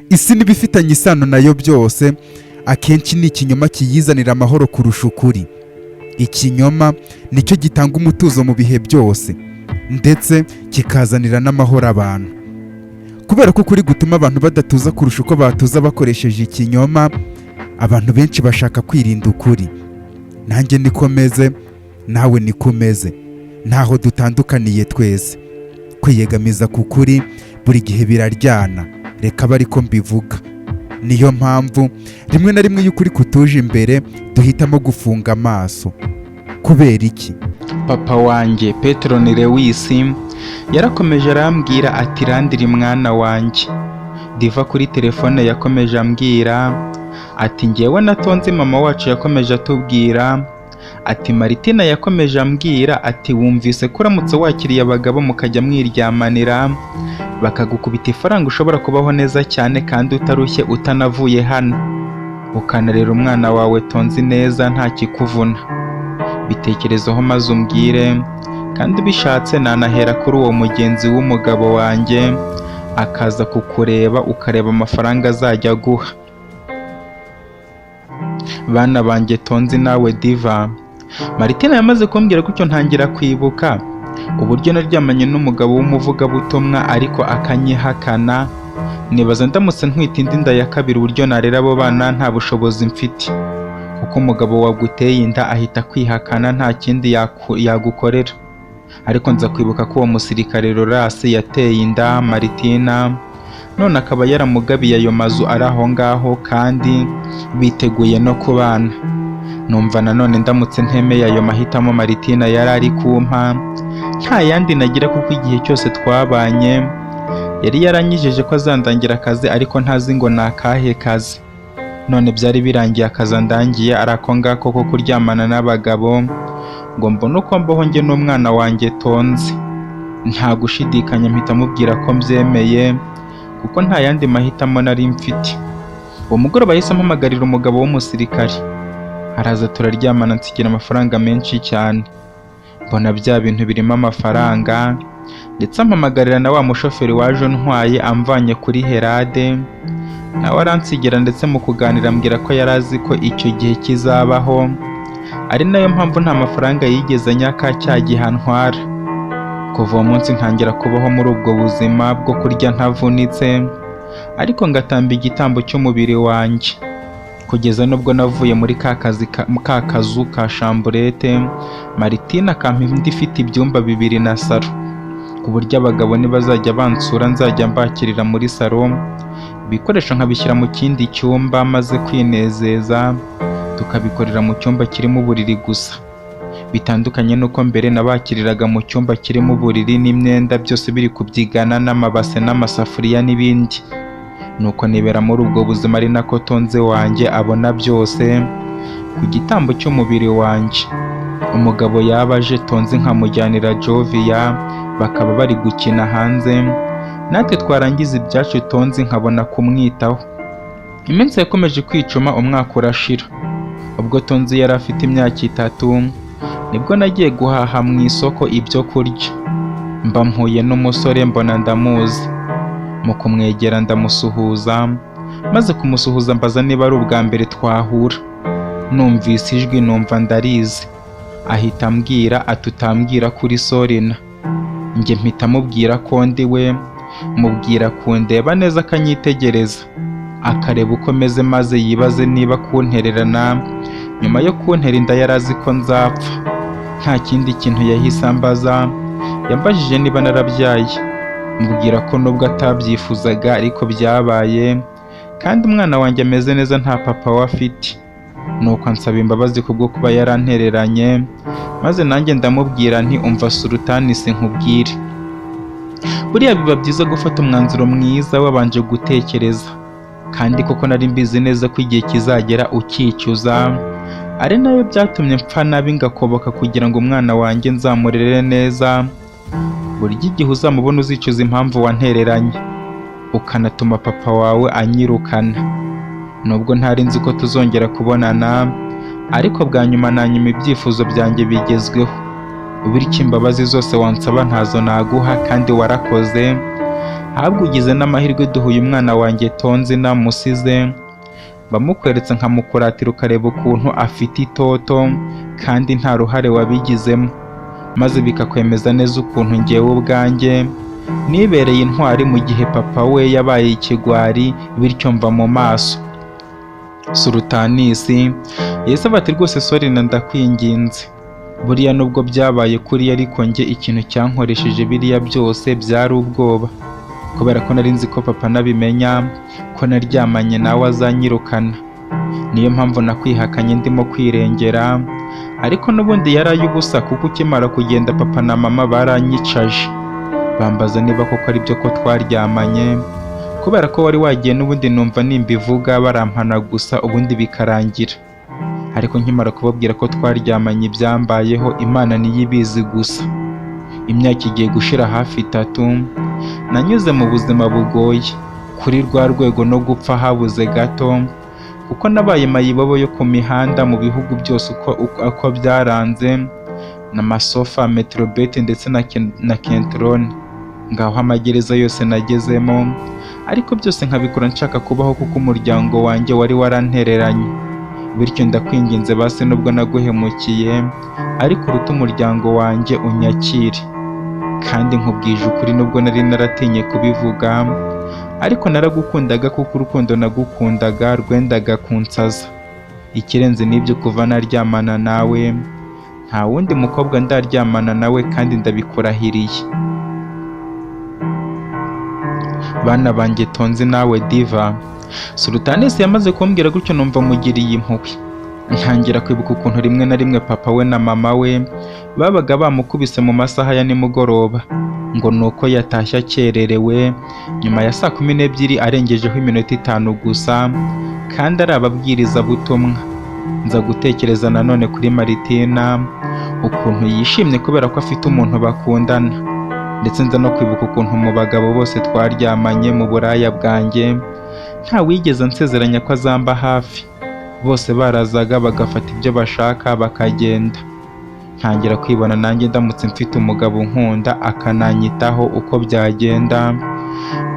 Isi n'ibifitanye isano nayo byose, akenshi ni ikinyoma kiyizanira amahoro kurusha ukuri. Ikinyoma nicyo gitanga umutuzo mu bihe byose, ndetse kikazanira n'amahoro abantu, kubera ko ukuri gutuma abantu badatuza kurusha uko batuza bakoresheje ikinyoma. Abantu benshi bashaka kwirinda ukuri. Nanjye niko meze, nawe niko umeze, ntaho dutandukaniye twese. Kwiyegamiza ku kuri buri gihe biraryana, reka abe ariko mbivuga. Niyo mpamvu rimwe na rimwe iyo ukuri kutuje imbere duhitamo gufunga amaso. Kubera iki? Papa wanjye Petero ni Lewis yarakomeje arambwira ati: "Landry, mwana wanjye." Diva kuri telefone yakomeje ambwira ati: "Ngewe na Tonzi, mama wacu yakomeje atubwira ati Maritina yakomeje ambwira ati wumvise ko uramutse wakiriye abagabo mukajya mwiryamanira, bakagukubita ifaranga, ushobora kubaho neza cyane kandi utarushye, utanavuye hano, ukanarera umwana wawe Tonzi neza nta kikuvuna. Bitekerezeho maze umbwire. Kandi ubishatse nanahera kuri uwo mugenzi w'umugabo wanjye akaza kukureba, ukareba amafaranga azajya aguha." Bana banjye Tonzi nawe Diva, Maritina yamaze kumbwira gutyo ntangira kwibuka uburyo naryamanye n'umugabo w'umuvugabutumwa ariko akanyihakana. Nibaza ndamutse ntwite indi nda ya kabiri, uburyo narera abo bana nta bushobozi mfite, kuko umugabo waguteye inda ahita kwihakana, nta kindi yagukorera. Ariko nza kwibuka ko uwo musirikare Lorasi yateye inda Maritina, none akaba yaramugabiye ayo mazu ari aho ngaho, kandi biteguye no kubana. Numva nanone ndamutse ntemeye ayo mahitamo Maritina yari ari kumpa, nta yandi nagira, kuko igihe cyose twabanye yari yaranyijeje ko azandangira akazi, ariko ntazi ngo ni akahe kazi. None byari birangiye akazi andangiye ari ako ngako ko kuryamana n'abagabo ngo mbone uko mbaho njye n'umwana wanjye Tonzi. Nta gushidikanya mpita mubwira ko mbyemeye, kuko nta yandi mahitamo nari mfite. Uwo mugoroba yahise ampamagarira umugabo w'umusirikare, araza turaryamana, nsigira amafaranga menshi cyane. Mbona bya bintu birimo amafaranga, ndetse ampamagarira na wa mushoferi waje untwaye amvanye kuri Herade, nawe aransigira. Ndetse mu kuganira ambwira ko yari azi ko icyo gihe kizabaho, ari nayo mpamvu nta mafaranga yigeze anyaka cya gihe antwara. Kuva uwo munsi ntangira kubaho muri ubwo buzima bwo kurya ntavunitse, ariko ngatamba igitambo cy'umubiri wanjye, kugeza n'ubwo navuye muri ka kazi ka kazu ka chambrette, Maritina akampa indi ifite ibyumba bibiri na salon, ku buryo abagabo nibazajya bansura nzajya mbakirira muri salon, ibikoresho nkabishyira mu kindi cyumba, maze kwinezeza tukabikorera mu cyumba kirimo uburiri gusa, bitandukanye n'uko mbere nabakiriraga mu cyumba kirimo uburiri n'imyenda byose biri kubyigana n'amabase n'amasafuriya n'ibindi. Nuko nibera muri ubwo buzima, ari nako Tonze wanjye abona byose ku gitambo cy'umubiri wanjye. Umugabo yaba aje, Tonze nkamujyanira Joviya, bakaba bari gukina hanze, natwe twarangiza ibyacu, Tonzi nkabona kumwitaho. Iminsi yakomeje kwicuma, umwaka urashira. Ubwo Tonzi yari afite imyaka 3, nibwo nagiye guhaha mu isoko ibyo kurya, mba mpuye n'umusore, mbona ndamuzi. Mu kumwegera ndamusuhuza, maze kumusuhuza mbaza niba ari ubwa mbere twahura, numvise ijwi numva ndarizi. Ahita ambwira ati: "Utambwira kuri Sorina?" Njye mpita mubwira ko ndi we, mubwira kundeba neza, akanyitegereza, akareba uko meze, maze yibaze niba kuntererana nyuma yo kuntera inda yari azi ko nzapfa. Nta kindi kintu yahise ambaza, yambajije niba narabyaye, mubwira ko nubwo atabyifuzaga ariko byabaye, kandi umwana wanjye ameze neza, nta papa we afite. Nuko ansaba imbabazi kubwo kuba yarantereranye, maze nanjye ndamubwira nti: "Umva Sultani, sinkubwire, buriya biba byiza gufata umwanzuro mwiza wabanje gutekereza, kandi koko nari mbizi neza ko igihe kizagera ukicuza, ari nayo byatumye mpfa nabi ngakoboka kugira ngo umwana wanjye nzamurere neza. Burya igihe uzamubona uzicuza impamvu wantereranye, ukanatuma papa wawe anyirukana. Nubwo ntari nzi ko tuzongera kubonana, ariko bwa nyuma na nyuma ibyifuzo byanjye bigezweho, bityo imbabazi zose wansaba ntazo naguha, kandi warakoze." Ahubwo ugize n'amahirwe duhuye umwana wanjye Tonzi namusize, bamukweretse nkamukuratira ukareba ukuntu afite itoto kandi nta ruhare wabigizemo, maze bikakwemeza neza ukuntu njyewe ubwanjye nibereye intwari mu gihe papa we yabaye ikigwari, bityo mva mu maso. Surutanisi yahise ati rwose Sorina ndakwinginze, buriya nubwo byabaye kuriya ariko njye ikintu cyankoresheje biriya byose byari ubwoba, kubera ko nari nzi ko papa nabimenya ko naryamanye nawe azanyirukana, niyo mpamvu nakwihakanye ndimo kwirengera, ariko n'ubundi yari ay'ubusa kuko ukimara kugenda papa na mama baranyicaje bambaza niba koko ari byo ko twaryamanye, kubera ko wari wagiye n'ubundi numva nimbivuga barampana gusa ubundi bikarangira, ariko nkimara kubabwira ko twaryamanye ibyambayeho Imana niyo ibizi gusa. Imyaka igiye gushira hafi 3 nanyuze mu buzima bugoye kuri rwa rwego no gupfa habuze gato, kuko nabaye mayibobo yo ku mihanda mu bihugu byose uko byaranze, na Masofa, Metrobet ndetse na Kentrone, ngaho amagereza yose nagezemo, ariko byose nkabikora nshaka kubaho kuko umuryango wanjye wari warantereranye. Bityo ndakwinginze basi nubwo naguhemukiye ariko uruta umuryango wanjye unyakire, kandi nkubwije ukuri nubwo nari naratinye kubivuga ariko naragukundaga kuko urukundo nagukundaga rwendaga kunsaza. Ikirenze n'ibyo kuva naryamana nawe nta wundi mukobwa ndaryamana nawe kandi ndabikurahiriye. Bana banjye Tonzi nawe Diva, Surutanisi yamaze kumbwira gutyo numva mugiriye impuhwe, ntangira kwibuka ukuntu rimwe na rimwe papa we na mama we babaga bamukubise mu masaha ya nimugoroba ngo nuko yatashye akererewe nyuma ya saa 12 arengejeho iminota 5 gusa, kandi ari ababwirizabutumwa. Nza gutekereza nanone kuri Maritina ukuntu yishimye kubera ko afite umuntu bakundana, ndetse nza no kwibuka ukuntu mu bagabo bose twaryamanye mu buraya bwanjye nta wigeze ansezeranya ko azamba hafi, bose barazaga bagafata ibyo bashaka bakagenda. Ntangira kwibona nanjye ndamutse mfite umugabo unkunda akananyitaho uko byagenda,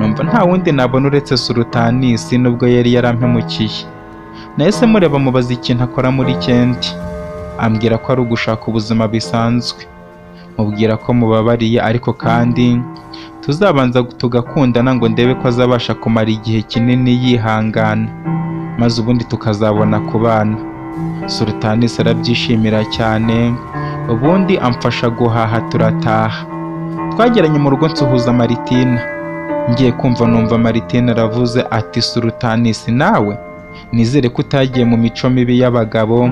numva nta wundi nabona uretse Surutanisi nubwo yari yarampemukiye. Nahise mureba mubaza ikintu akora muri Kenti, ambwira ko ari ugushaka ubuzima bisanzwe, mubwira ko mubabariye ariko kandi tuzabanza tugakundana ngo ndebe ko azabasha kumara igihe kinini yihangana, maze ubundi tukazabona kubana. Surutanisi arabyishimira cyane, ubundi amfasha guhaha turataha. Twageranye mu rugo nsuhuza Maritina, ngiye kumva numva Maritina aravuze ati Surutanisi nawe nizere ko utagiye mu mico mibi y'abagabo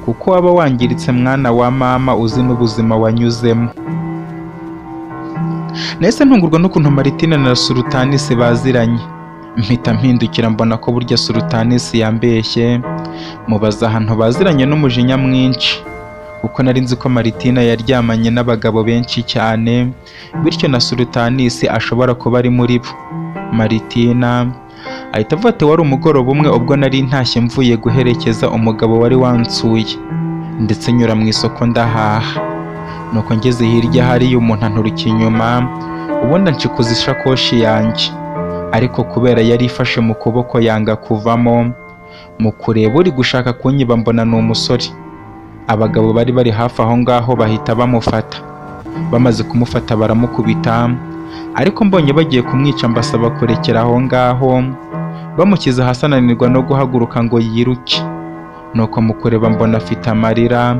kuko waba wangiritse mwana wa mama uzi n'ubuzima wanyuzemo. Nahise ntungurwa n'ukuntu Maritina na Surutanisi baziranye, mpita mpindukira mbona ko burya Surutanisi yambeshye, mubaza ahantu baziranye n'umujinya mwinshi, kuko nari nzi ko Maritina yaryamanye n'abagabo benshi cyane, bityo na Surutanisi ashobora kuba ari muri bo. Maritina ahita avuga ati wari umugoroba umwe ubwo nari ntashye mvuye guherekeza umugabo wari wansuye, ndetse nyura mu isoko ndahaha, nuko ngeze hirya hariya umuntu anturuka inyuma, ubundi anshikuza ishakoshi yanjye, ariko kubera yari ifashe mu kuboko yanga kuvamo, mu kureba uri gushaka kunyiba mbona ni umusore. Abagabo bari bari hafi aho ngaho bahita bamufata, bamaze kumufata baramukubita, ariko mbonye bagiye kumwica mbasaba kurekera aho ngaho, bamushyize hasi ananirwa no guhaguruka ngo yiruke. Nuko mu kureba mbona afite amarira,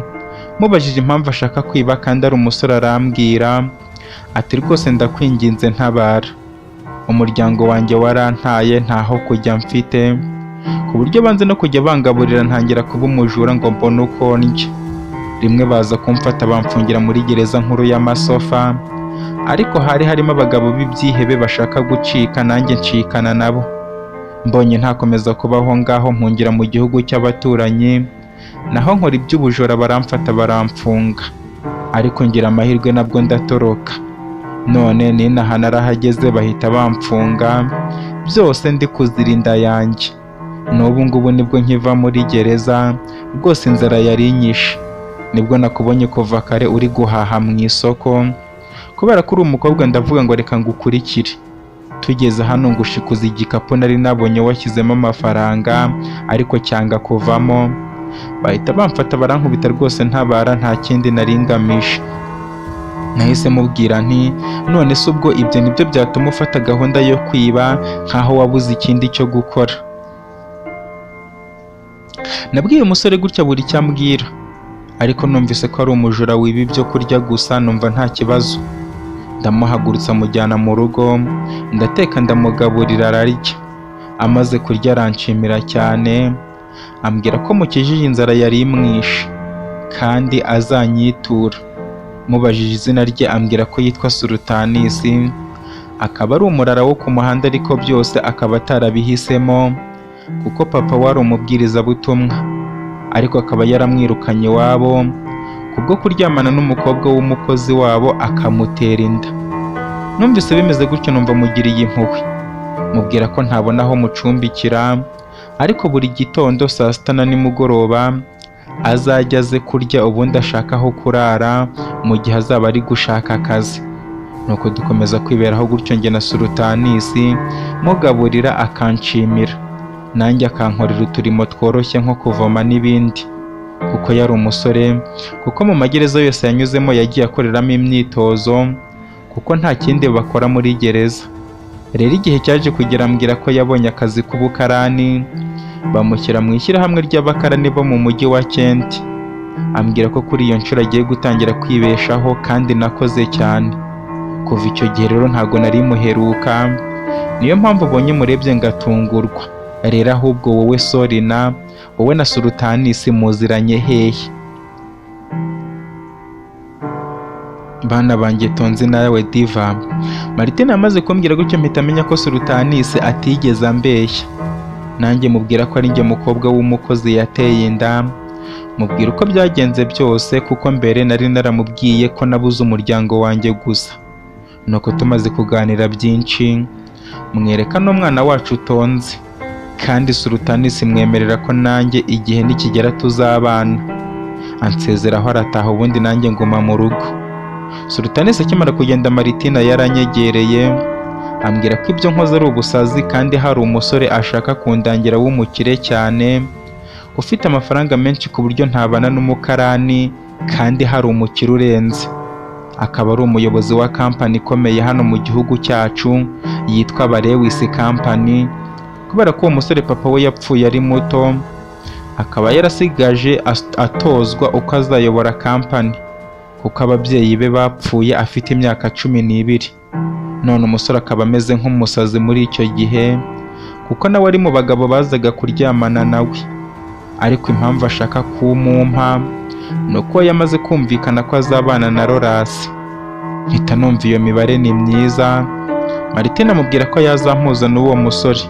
mubajije impamvu ashaka kwiba kandi ari umusore arambwira ati rwose ndakwinginze ntabara, umuryango wanjye warantaye ntaho kujya mfite, ku buryo banze no kujya bangaburira ntangira kuba umujura ngo mbone uko ndya. Rimwe baza kumfata bamfungira muri gereza nkuru y'Amasofa, ariko hari harimo abagabo b'ibyihebe bashaka gucika nanjye ncikana nabo. Mbonye ntakomeza kubaho ngaho mpungira mu gihugu cy'abaturanyi, naho nkora iby'ubujura baramfata baramfunga, ariko ngira amahirwe nabwo ndatoroka. None ninaha narahageze bahita bamfunga, byose ndi kuzira inda yanjye. N'ubu ngubu nibwo nkiva muri gereza, rwose inzara yari inyishe. Nibwo nakubonye kuva kare uri guhaha mu isoko, kubera ko uri umukobwa ndavuga ngo reka ngukurikire. Tugeze hano ngushikuza igikapu nari nabonye washyizemo amafaranga ariko cyanga kuvamo, bahita bamfata barankubita rwose ntabara, nta kindi nari ngamije. Nahise mubwira nti: "None se ubwo ibyo nibyo byatuma ufata gahunda yo kwiba nkaho wabuze ikindi cyo gukora?" Nabwiye umusore gutya buri icyo ambwira, ariko numvise ko ari umujura wiba ibyo kurya gusa, numva nta kibazo. Ndamuhagurutsa mujyana mu rugo, ndateka ndamugaburira ararya. Amaze kurya aranshimira cyane, ambwira ko mukijije inzara yari imwishe kandi azanyitura. Mubajije izina rye ambwira ko yitwa Surutanisi, akaba ari umurara wo ku muhanda, ariko byose akaba atarabihisemo kuko papa we ari umubwirizabutumwa, ariko akaba yaramwirukanye iwabo kubwo kuryamana n'umukobwa w'umukozi wabo akamutera inda. Numvise bimeze gutyo numva mugiriye impuhwe, mubwira ko ntabona aho mucumbikira, ariko buri gitondo saa sita na nimugoroba azajya aze kurya, ubundi ashaka aho kurara mu gihe azaba ari gushaka akazi. Nuko dukomeza kwiberaho gutyo njye na Surutanisi, mugaburira akanshimira, nanjye akankorera uturimo tworoshye nko kuvoma n'ibindi, kuko yari umusore, kuko mu magereza yose yanyuzemo yagiye akoreramo imyitozo, kuko nta kindi bakora muri gereza. Rero igihe cyaje kugera ambwira ko yabonye akazi k'ubukarani, bamushyira mu ishyirahamwe ry'abakarani bo mu mujyi wa Kent. Ambwira ko kuri iyo nshuro agiye gutangira kwibeshaho kandi nakoze cyane. Kuva icyo gihe rero ntago nari muheruka, niyo mpamvu ubonye murebye ngatungurwa. Rero ahubwo wowe Sorina, wowe na Surutanisi muziranye hehe? Bana banjye Tonzi nawe Diva, Martina amaze kumbwira gutyo mpita amenya ko Surutanisi atigeze ambeshya. Nanjye mubwira ko ari njye mukobwa w'umukozi yateye inda, mubwira uko byagenze byose, kuko mbere nari naramubwiye ko nabuze umuryango wanjye gusa. Nuko tumaze kuganira byinshi, mwereka n'umwana wacu Tonzi, kandi Surutanisi mwemerera ko nanjye igihe nikigera tuzabana. Ansezeraho arataha, ubundi nanjye nguma mu rugo. Surutanisi akimara kugenda Maritina yaranyegereye ambwira ko ibyo nkoze ari ubusazi, kandi hari umusore ashaka kundangira w'umukire cyane ufite amafaranga menshi ku buryo ntabana n'umukarani, kandi hari umukire urenze, akaba ari umuyobozi wa kampani ikomeye hano mu gihugu cyacu yitwa Barewisi Company. Kubera ko uwo musore papa we yapfuye ari muto, akaba yarasigaje atozwa uko azayobora kampani, kuko ababyeyi be bapfuye afite imyaka 12. None umusore akaba ameze nk'umusazi muri icyo gihe, kuko nawe ari mu bagabo bazaga kuryamana nawe. Ariko impamvu ashaka kumumpa ni uko yamaze kumvikana ko azabana na Lorasi. Mpita numva iyo mibare ni myiza. Martina amubwira ko yazampuza n'uwo musore,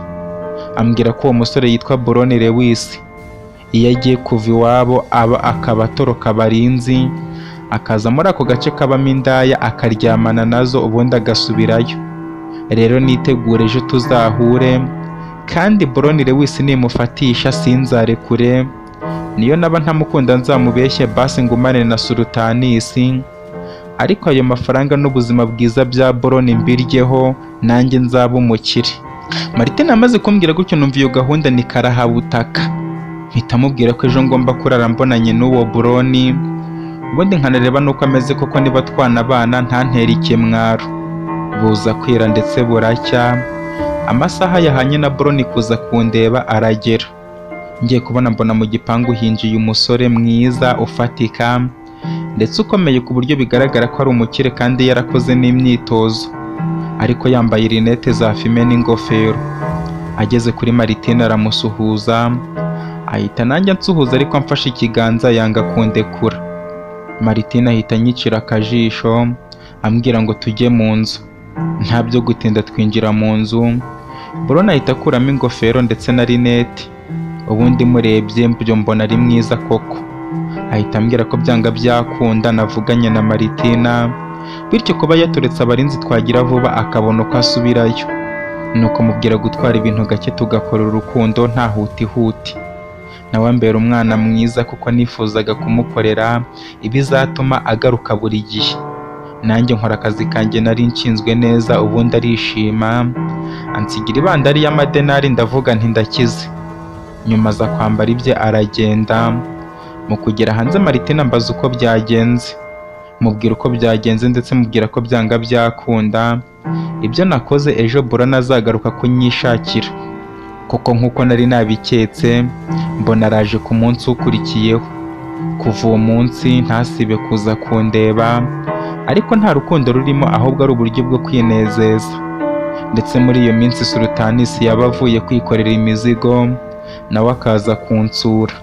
ambwira ko uwo musore yitwa Boroni Lewis. Iyo agiye kuva iwabo aba akaba atoroka abarinzi, akaza muri ako gace kabamo indaya akaryamana nazo, ubundi agasubirayo. Rero nitegure ejo tuzahure, kandi Boroni Lewis nimufatisha sinzarekure, niyo naba ntamukunda nzamubeshye basi ngumane na Surutanisi, ariko ayo mafaranga n'ubuzima bwiza bya Boroni mbiryeho, nanjye nzaba umukire. Martina amaze kumbwira gutyo numva iyo gahunda ni karahabutaka. Mpita mubwira ko ejo ngomba kurara mbonanye n'uwo Boroni, ubundi nkanareba n'uko ameze, koko niba twanabana ntantere ikimwaro. Buza kwira ndetse buracya, amasaha yahanye na Boroni kuza kundeba aragera. Ngiye kubona mbona mu gipangu hinjiye umusore mwiza ufatika ndetse ukomeye ku buryo bigaragara ko ari umukire kandi yarakoze n'imyitozo, ariko yambaye rinete za fime n'ingofero. Ageze kuri Martina aramusuhuza, ahita nanjye ansuhuza, ariko amfashe ikiganza yanga kundekura. Martina ahita anyicira akajisho ambwira ngo tujye mu nzu. Nta byo gutinda twinjira mu nzu, Boroni ahita akuramo ingofero ndetse na rinete, ubundi murebye mbyo mbona ari mwiza koko. Ahita ambwira ko byanga byakunda navuganye na Martina, bityo kuba yaturetse abarinzi twagira vuba akabona uko asubirayo. Nuko mubwira gutwara ibintu gake tugakora urukundo nta hutihuti. Nawe ambera umwana mwiza kuko nifuzaga kumukorera ibizatuma agaruka buri gihe. Nanjye nkora akazi kanjye nari nshinzwe neza, ubundi arishima, ansigira ibandari y'amadenari. Ndavuga nti ndakize. Nyuma aza kwambara ibye aragenda. Mu kugera hanze, Maritina ambaza uko byagenze. Mubwira uko byagenze, ndetse mubwira ko byanga byakunda ibyo nakoze ejo Burana azagaruka kunyishakira koko. Nk'uko nari nabiketse, mbona araje ku munsi ukurikiyeho. Kuva uwo munsi ntasibe kuza kundeba, ariko nta rukundo rurimo, ahubwo ari uburyo bwo kwinezeza. Ndetse muri iyo minsi Sultanisi yaba avuye kwikorera imizigo, nawe akaza kunsura,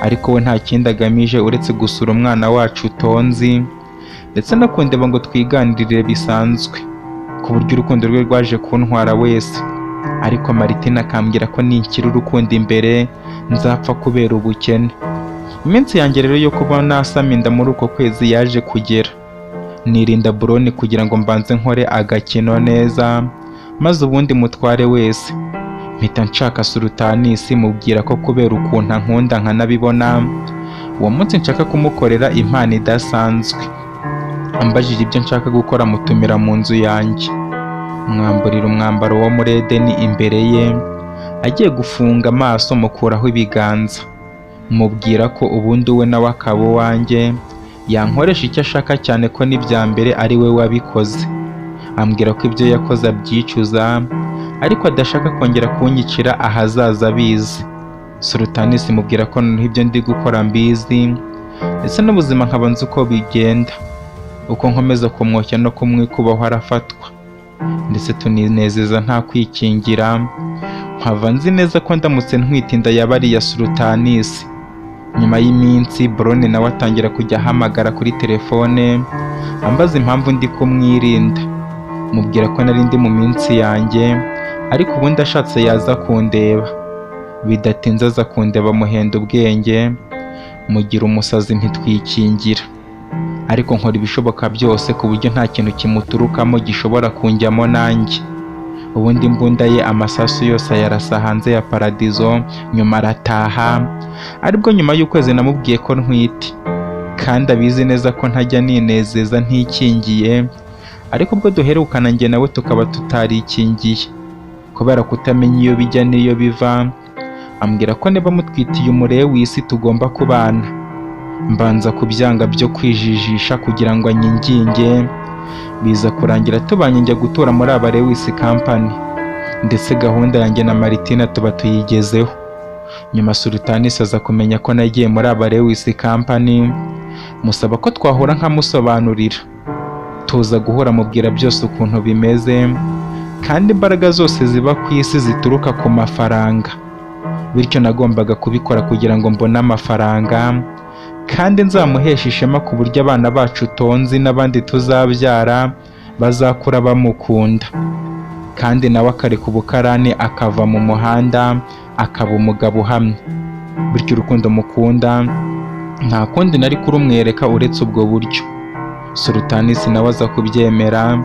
ariko we nta kindi agamije uretse gusura umwana wacu Tonzi, ndetse no kundeba ngo twiganirire bisanzwe, ku buryo urukundo rwe rwaje kuntwara wese. Ariko Maritina akambwira ko ninshyira urukundo imbere nzapfa kubera ubukene. Iminsi yanjye rero yo kuba nasama inda muri uko kwezi yaje kugera. Nirinda Buroni kugira ngo mbanze nkore agakino neza, maze ubundi mutware wese. Mpita nshaka Sultanisi, mubwira ko kubera ukuntu ankunda nkanabibona, uwo munsi nshaka kumukorera impano idasanzwe. Ambajije ibyo nshaka gukora, mutumira mu nzu yanjye, mwamburira umwambaro wo muri Edeni imbere ye. Agiye gufunga amaso, mukuraho ibiganza, mubwira ko ubundi we nawe akaba uwanjye, yankoresha icyo ashaka, cyane ko n'ibya mbere ari we wabikoze. Ambwira ko ibyo yakoze abyicuza, ariko adashaka kongera kunyicira ahazaza abizi. Sultanisi mubwira ko noneho ibyo ndi gukora mbizi, ndetse n'ubuzima nkaba nzi uko bigenda. Uko nkomeza kumwoshya no kumwikubaho, arafatwa, ndetse tuninezeza nta kwikingira. Nkava nzi neza ko ndamutse ntwite inda yaba ari iya Sultanisi. Nyuma y'iminsi Borone nawe atangira kujya ahamagara kuri telefone ambaza impamvu ndi kumwirinda. Mubwira ko nari ndi mu minsi yanjye, ariko ubundi ashatse yaza kundeba. Bidatinze aza kundeba, muhenda ubwenge, mugira umusazi, ntitwikingira, ariko nkora ibishoboka byose ku buryo nta kintu kimuturukamo gishobora kunjyamo nanjye. Ubundi imbunda ye amasasu yose ayarasa hanze ya paradizo, nyuma arataha. Aribwo nyuma y'ukwezi namubwiye ko ntwite, kandi abizi neza ko ntajya ninezeza ntikingiye, ariko ubwo duherukana njye nawe tukaba tutarikingiye kubera kutamenya iyo bijya n'iyo biva. Ambwira ko niba mutwitiye umurewisi tugomba kubana. Mbanza kubyanga byo kwijijisha kugira ngo anyinginge, biza kurangira tubanye, njya gutura muri Abarewisi Company, ndetse gahunda yanjye na Maritina tuba tuyigezeho. Nyuma Sultanisi aza kumenya ko nagiye muri Abarewisi Company, musaba ko twahura nkamusobanurira. Tuza guhura, mubwira byose ukuntu bimeze, kandi imbaraga zose ziba ku isi zituruka ku mafaranga, bityo nagombaga kubikora kugira ngo mbone amafaranga, kandi nzamuhesha ishema, ku buryo abana bacu Tonzi n'abandi tuzabyara bazakura bamukunda, kandi nawe akareka ubukarani akava mu muhanda akaba umugabo uhamye. Bityo urukundo mukunda nta kundi nari kurumwereka uretse ubwo buryo. Sultanisi nawe aza kubyemera,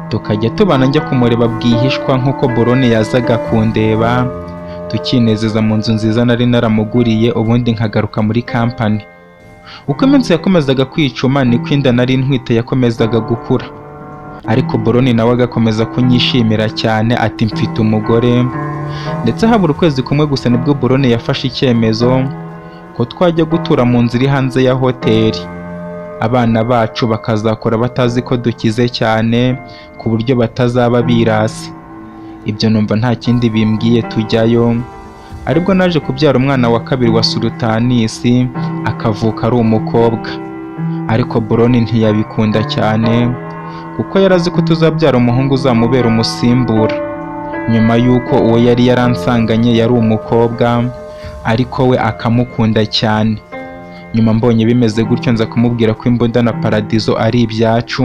tukajya tubana, njya kumureba bwihishwa nk'uko Borone yazaga kundeba, tukinezeza mu nzu nziza nari naramuguriye, ubundi nkagaruka muri kampani. Uko iminsi yakomezaga kwicuma niko inda nari ntwite yakomezaga gukura, ariko Boroni nawe agakomeza kunyishimira cyane, ati mfite umugore. Ndetse habura ukwezi kumwe gusa nibwo Boroni yafashe icyemezo ko twajya gutura mu nzu iri hanze ya hoteli, abana bacu bakazakura batazi ko dukize cyane, ku buryo batazaba birasi. Ibyo numva nta kindi bimbwiye, tujyayo. Aribwo naje kubyara umwana wa kabiri wa Sultanisi, akavuka ari umukobwa. Ariko Boroni ntiyabikunda cyane, kuko yari azi ko tuzabyara umuhungu uzamubera umusimbura, nyuma y'uko uwo yari yaransanganye yari umukobwa, ariko we akamukunda cyane. Nyuma mbonye bimeze gutyo, nza kumubwira ko imbunda na paradizo ari ibyacu,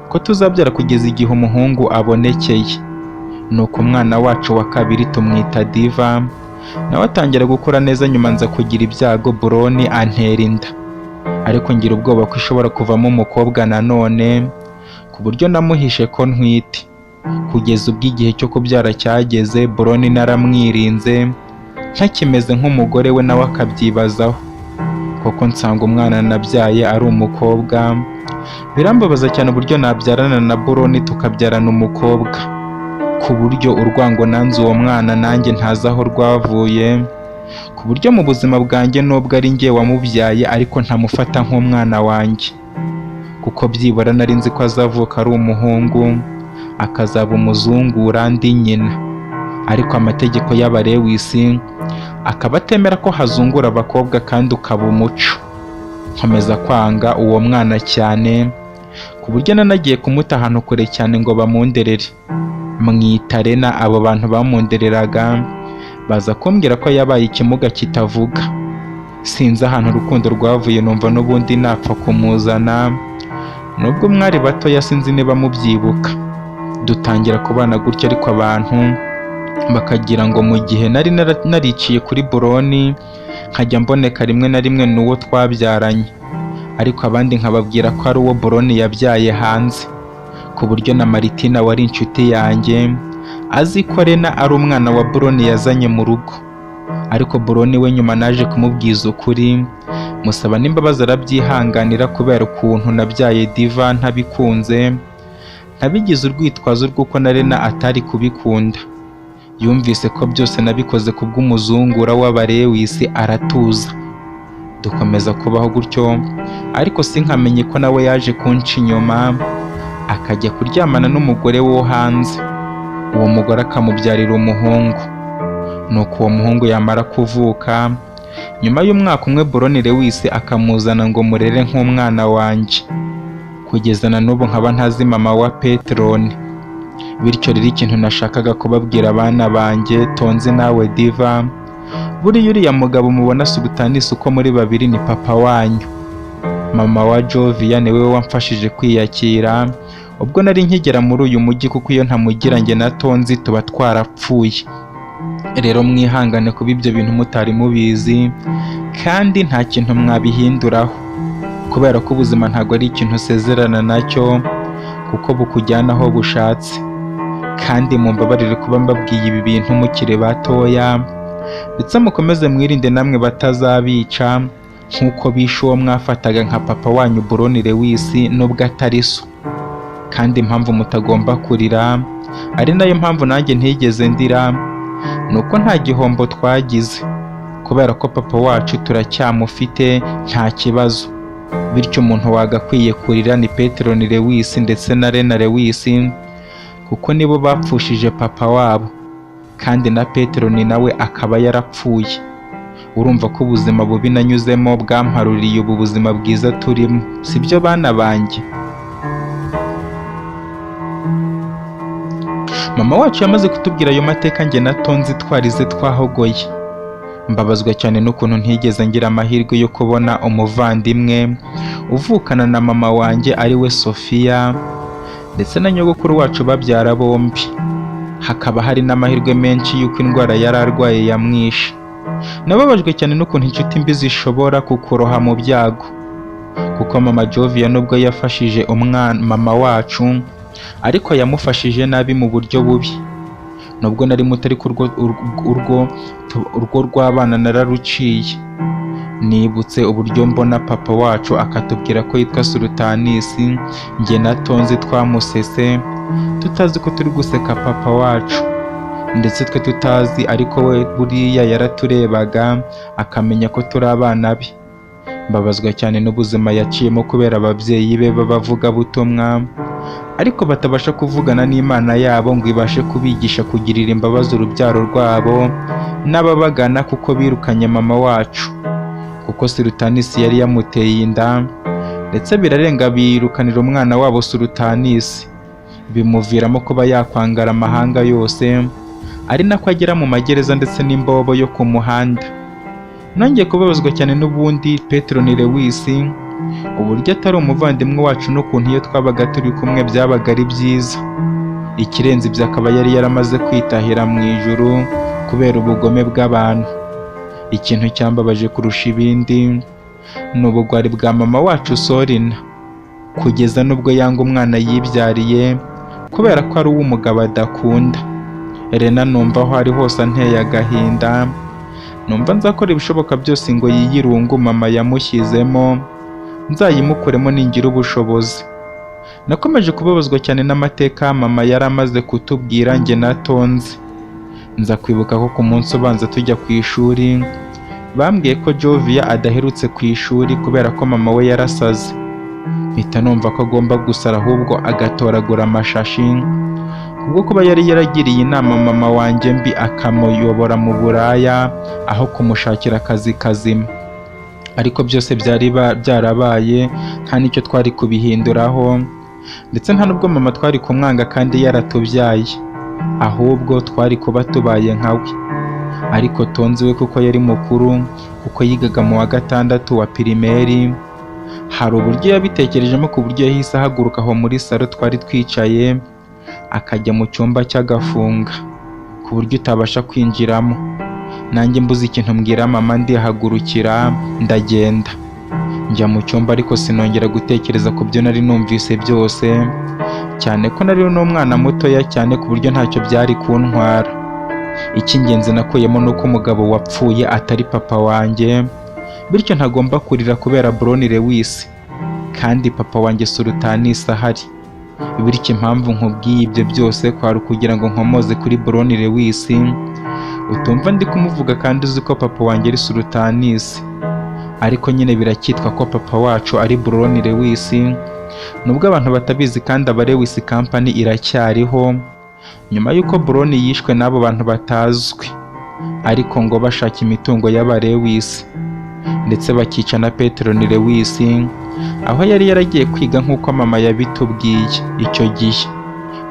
ko tuzabyara kugeza igihe umuhungu abonekeye. Nuko umwana wacu wa kabiri tumwita Diva, nawe atangira gukura neza. Nyuma nza kugira ibyago, Boroni antera inda, ariko ngira ubwoba ko ishobora kuvamo umukobwa nanone, ku buryo namuhishe ko ntwite kugeza ubwo igihe cyo kubyara cyageze. Boroni naramwirinze ntakimeze nk'umugore we, nawe akabyibazaho koko. Nsanga umwana nabyaye ari umukobwa. Birambabaza cyane uburyo nabyarana na Buroni tukabyarana umukobwa, ku buryo urwango nanze uwo mwana nanjye ntazi aho rwavuye, ku buryo mu buzima bwanjye nubwo ari njye wamubyaye ariko ntamufata nk'umwana wanjye, kuko byibura nari nzi ko azavuka ari umuhungu akazaba umuzungura ndi nyina, ariko amategeko y'abarewisi akaba atemera ko hazungura abakobwa kandi ukaba umuco. Nkomeza kwanga uwo mwana cyane, ku buryo nanagiye kumuta ahantu kure cyane ngo bamunderere. Mwita Rena, abo bantu bamundereraga baza kumbwira ko yabaye ikimuga kitavuga. Sinzi ahantu urukundo rwavuye, numva n'ubundi napfa kumuzana, nubwo mwari batoya sinzi niba mubyibuka. Dutangira kubana gutya, ariko abantu bakagira ngo mu gihe nari nariciye kuri Buroni nkajya mboneka rimwe na rimwe n'uwo twabyaranye, ariko abandi nkababwira ko ari uwo Buroni yabyaye hanze, ku buryo na Maritina wari inshuti yanjye azi ko Rena ari umwana wa Buroni yazanye mu rugo. Ariko Buroni we nyuma naje kumubwiza ukuri, musaba n'imbabazi arabyihanganira kubera ukuntu nabyaye Diva ntabikunze, ntabigize urwitwazo rw'uko na Rena atari kubikunda. Yumvise ko byose nabikoze kubw'umuzungura w'abarewisi aratuza. Dukomeza kubaho gutyo, ariko sinkamenye ko nawe yaje kunca inyuma akajya kuryamana n'umugore wo hanze, uwo mugore akamubyarira umuhungu. Nuko uwo muhungu yamara kuvuka, nyuma y'umwaka umwe Buroni Lewis akamuzana ngo murere nk'umwana wanjye, kugeza na n'ubu nkaba ntazi mama wa Petroni. Bityo rero ikintu nashakaga kubabwira abana banjye Tonzi nawe Diva, buriya uriya mugabo mubona Sultanisi uko muri babiri ni papa wanyu. Mama wa Jovia niwe wamfashije kwiyakira ubwo nari nkigera muri uyu mujyi, kuko iyo ntamugira njye na Tonzi tuba twarapfuye. Rero mwihangane kuba ibyo bintu mutari mubizi, kandi nta kintu mwabihinduraho, kubera ko ubuzima ntabwo ari ikintu usezerana nacyo, kuko bukujyana aho bushatse. Kandi mumbabarire kuba mbabwiye ibi bintu mukiri batoya, ndetse mukomeze mwirinde namwe batazabica nk'uko bishe uwo mwafataga nka papa wanyu Buroni Lewis nubwo atari so. Kandi impamvu mutagomba kurira, ari nayo mpamvu nanjye ntigeze ndira, ni uko nta gihombo twagize, kubera ko papa wacu turacyamufite nta kibazo. Bityo umuntu wagakwiye kurira ni Petroni Lewis ndetse na Rena Lewis, kuko nibo bapfushije papa wabo, kandi na Petroni nawe akaba yarapfuye. Urumva ko ubuzima bubi nanyuzemo bwamparuriye ubu buzima bwiza turimo, sibyo bana banjye? Mama wacu yamaze kutubwira ayo mateka njye na Tonzi twarize twahogoye. Mbabazwa cyane n'ukuntu ntigeze ngira amahirwe yo kubona umuvandimwe uvukana na mama wanjye ari we Sofia ndetse na nyogokuru wacu babyara bombi. Hakaba hari n'amahirwe menshi y'uko indwara yari arwaye yamwishe. Nababajwe cyane n'ukuntu inshuti mbi zishobora kukuroha mu byago, kuko mama Jovia nubwo yafashije umwana mama wacu, ariko yamufashije nabi mu buryo bubi. Nubwo nari muto ariko urwo rw'abana nararuciye. Nibutse uburyo mbona papa wacu akatubwira ko yitwa Sultanisi, njye na Tonzi twamusese tutazi ko turi guseka papa wacu, ndetse twe tutazi, ariko we buriya yaraturebaga akamenya ko turi abana be. Mbabazwa cyane n'ubuzima yaciyemo kubera ababyeyi be b'abavugabutumwa, ariko batabasha kuvugana n'Imana yabo ngo ibashe kubigisha kugirira imbabazi urubyaro rwabo n'ababagana, kuko birukanye mama wacu, kuko Sultanisi yari yamuteye inda, ndetse birarenga birukanira umwana wabo Sultanisi, bimuviramo kuba yakwangara amahanga yose, ari nako agera mu magereza ndetse n'imbobo yo ku muhanda. Nongeye kubabazwa cyane n'ubundi Petroni Lewis, uburyo atari umuvandimwe wacu n'ukuntu iyo twabaga turi kumwe byabaga ari byiza. Ikirenze ibyo akaba yari yaramaze kwitahira mu ijuru kubera ubugome bw'abantu. Ikintu cyambabaje kurusha ibindi ni ubugwari bwa mama wacu Sorina, kugeza n'ubwo yanga umwana yibyariye kubera ko ari uw'umugabo adakunda. Rena numva aho ari hose anteye agahinda, numva nzakora ibishoboka byose ngo yiyirungu mama yamushyizemo, Nzayimukuremo ningira ubushobozi. Nakomeje kubabazwa cyane n'amateka mama yari amaze kutubwira njye na Tonzi. Nza kwibuka ko ku munsi ubanza tujya ku ishuri, bambwiye ko Jovia adaherutse ku ishuri kubera ko mama we yarasaze. Mpita numva ko agomba gusara ahubwo agatoragura amashashi, kubwo kuba yari yaragiriye inama mama wanjye mbi akamuyobora mu buraya aho kumushakira akazi kazima. Ariko byose byari byarabaye, nta n'icyo twari kubihinduraho, ndetse nta n'ubwo mama twari kumwanga kandi yaratubyaye, ahubwo twari kuba tubaye nka we. Ariko Tonzi we, kuko yari mukuru, kuko yigaga mu wa gatandatu wa pirimeri, hari uburyo yabitekerejemo ku buryo yahise ahaguruka aho muri salo twari twicaye, akajya mu cyumba cy'agafunga ku buryo utabasha kwinjiramo. Nanjye mbuze ikintu mbwira mama, ndihagurukira ndagenda njya mu cyumba, ariko sinongera gutekereza ku byo nari numvise byose, cyane ko nari n'umwana mutoya cyane ku buryo ntacyo byari kuntwara. Icy'ingenzi nakuyemo ni uko umugabo wapfuye atari papa wanjye, bityo ntagomba kurira kubera Bron Lewis, kandi papa wanjye Sultanis ahari. Bityo impamvu nkubwiye ibyo byose kwari ukugira ngo nkomoze kuri Bron Lewis, utumva ndi kumuvuga kandi uzi ko papa wanjye ari Sultanis. Ariko nyine biracyitwa ko papa wacu ari Bron Lewis, nubwo abantu batabizi, kandi aba Lewis Company iracyariho nyuma y'uko Bron yishwe n'abo bantu batazwi, ariko ngo bashaka imitungo y'aba Lewis, ndetse bakica na Petron Lewis aho yari yaragiye kwiga nk'uko mama yabitubwiye icyo gihe.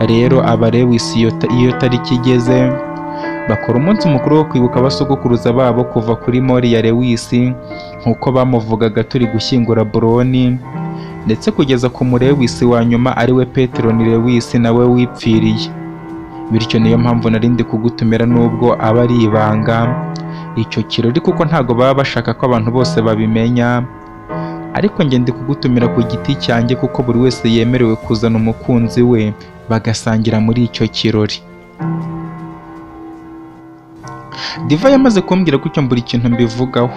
Rero aba Lewis iyo tariki igeze bakora umunsi mukuru wo kwibuka abasogokuruza babo kuva kuri Mori ya Lewis, nk'uko bamuvugaga turi gushyingura Bron, ndetse kugeza ku Mulewis wa nyuma ariwe Petron Lewis nawe wipfiriye. Bityo niyo mpamvu nari ndi kugutumira, nubwo aba ari ibanga icyo kirori, kuko ntago baba bashaka ko abantu bose babimenya, ariko njye ndi kugutumira ku giti cyanjye, kuko buri wese yemerewe kuzana umukunzi we bagasangira muri icyo kirori. Diva yamaze kumbwira gutyo mbura ikintu mbivugaho,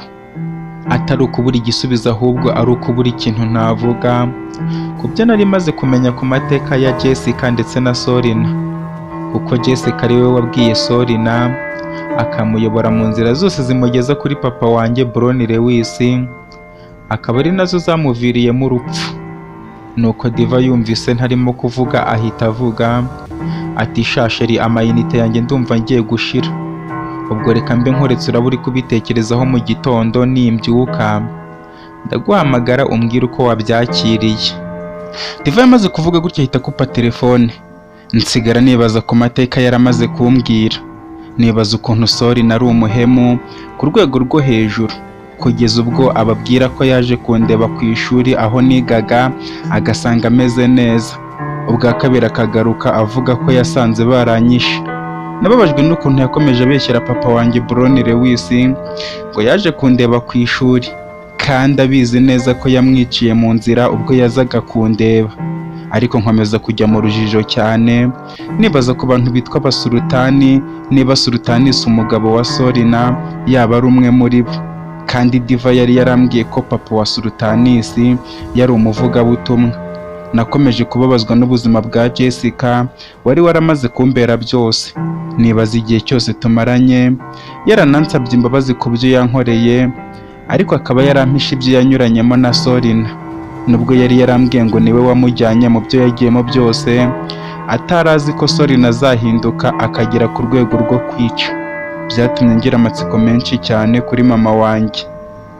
atari ukubura igisubizo ahubwo ari ukubura ikintu ntavuga ku byo nari maze kumenya ku mateka ya Jessica ndetse na Solina, kuko Jessica ari we wabwiye Solina akamuyobora mu nzira zose zimugeza kuri papa wanjye Bron Lewis, akaba ari nazo zamuviriyemo urupfu. Nuko Diva yumvise ntarimo kuvuga ahita avuga ati: "Sha chérie, amayinite yanjye ndumva ngiye gushira, ubwo reka mbe nkuretse, uraba uri kubitekerezaho, mu gitondo nimbyuka ndaguhamagara umbwire uko wabyakiriye." Diva yamaze kuvuga gutya ahita akupa telefone, nsigara nibaza ku mateka yaramaze kumbwira, nibaza ukuntu Sori nari umuhemu ku rwego rwo hejuru, kugeza ubwo ababwira ko yaje kundeba ku ishuri aho nigaga agasanga ameze neza, ubwa kabiri akagaruka avuga ko yasanze baranyishe. Nababajwe n'ukuntu yakomeje abeshyera papa wanjye Bron Lewis ngo yaje kundeba ku ishuri, kandi abizi neza ko yamwiciye mu nzira ubwo yazaga kundeba. Ariko nkomeza kujya mu rujijo cyane, nibaza ku bantu bitwa abasulutani, niba Sultanis umugabo wa Solina yaba ari umwe muri bo, kandi Diva yari yarambwiye ko papa wa Sultanis yari umuvugabutumwa. Nakomeje kubabazwa n'ubuzima bwa Jessica wari waramaze kumbera byose, nibaza igihe cyose tumaranye yaranansabye imbabazi ku byo yankoreye, ariko akaba yarampishe ibyo yanyuranyemo na Solina, nubwo yari yarambwiye ngo niwe wamujyanye mu byo yagiyemo byose, atari azi ko Solina azahinduka akagera ku rwego rwo kwica. Byatumye ngira amatsiko menshi cyane kuri mama wanjye,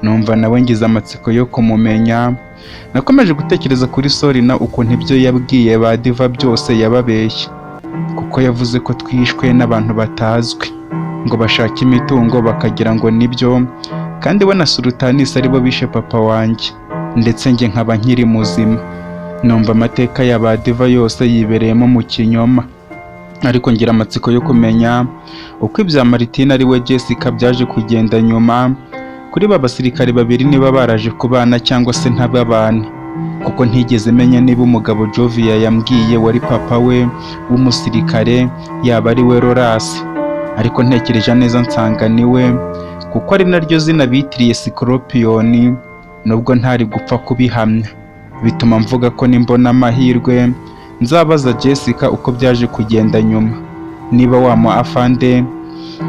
numva nawe ngize amatsiko yo kumumenya. Nakomeje gutekereza kuri Solina, ukuntu ibyo yabwiye ba Diva byose yababeshye, kuko yavuze ko twishwe n'abantu batazwi ngo bashake imitungo, bakagira ngo nibyo, kandi we na Sultanis aribo bishe papa wanjye, ndetse njye nkaba nkiri muzima. Numva amateka ya ba Diva yose yibereyemo mu kinyoma, ariko ngira amatsiko yo kumenya uko ibya Martine ari we Jessica byaje kugenda nyuma kuri ba basirikare babiri, niba baraje kubana cyangwa se ntababane, kuko ntigeze menya niba umugabo Jovia yambwiye wari papa we w'umusirikare yaba ari we Roras. Ariko ntekereje neza nsanga ni we, kuko ari naryo zina bitiriye Scorpion. Nubwo ntari gupfa kubihamya, bituma mvuga ko nimbona amahirwe nzabaza Jessica uko byaje kugenda nyuma, niba wa mu afande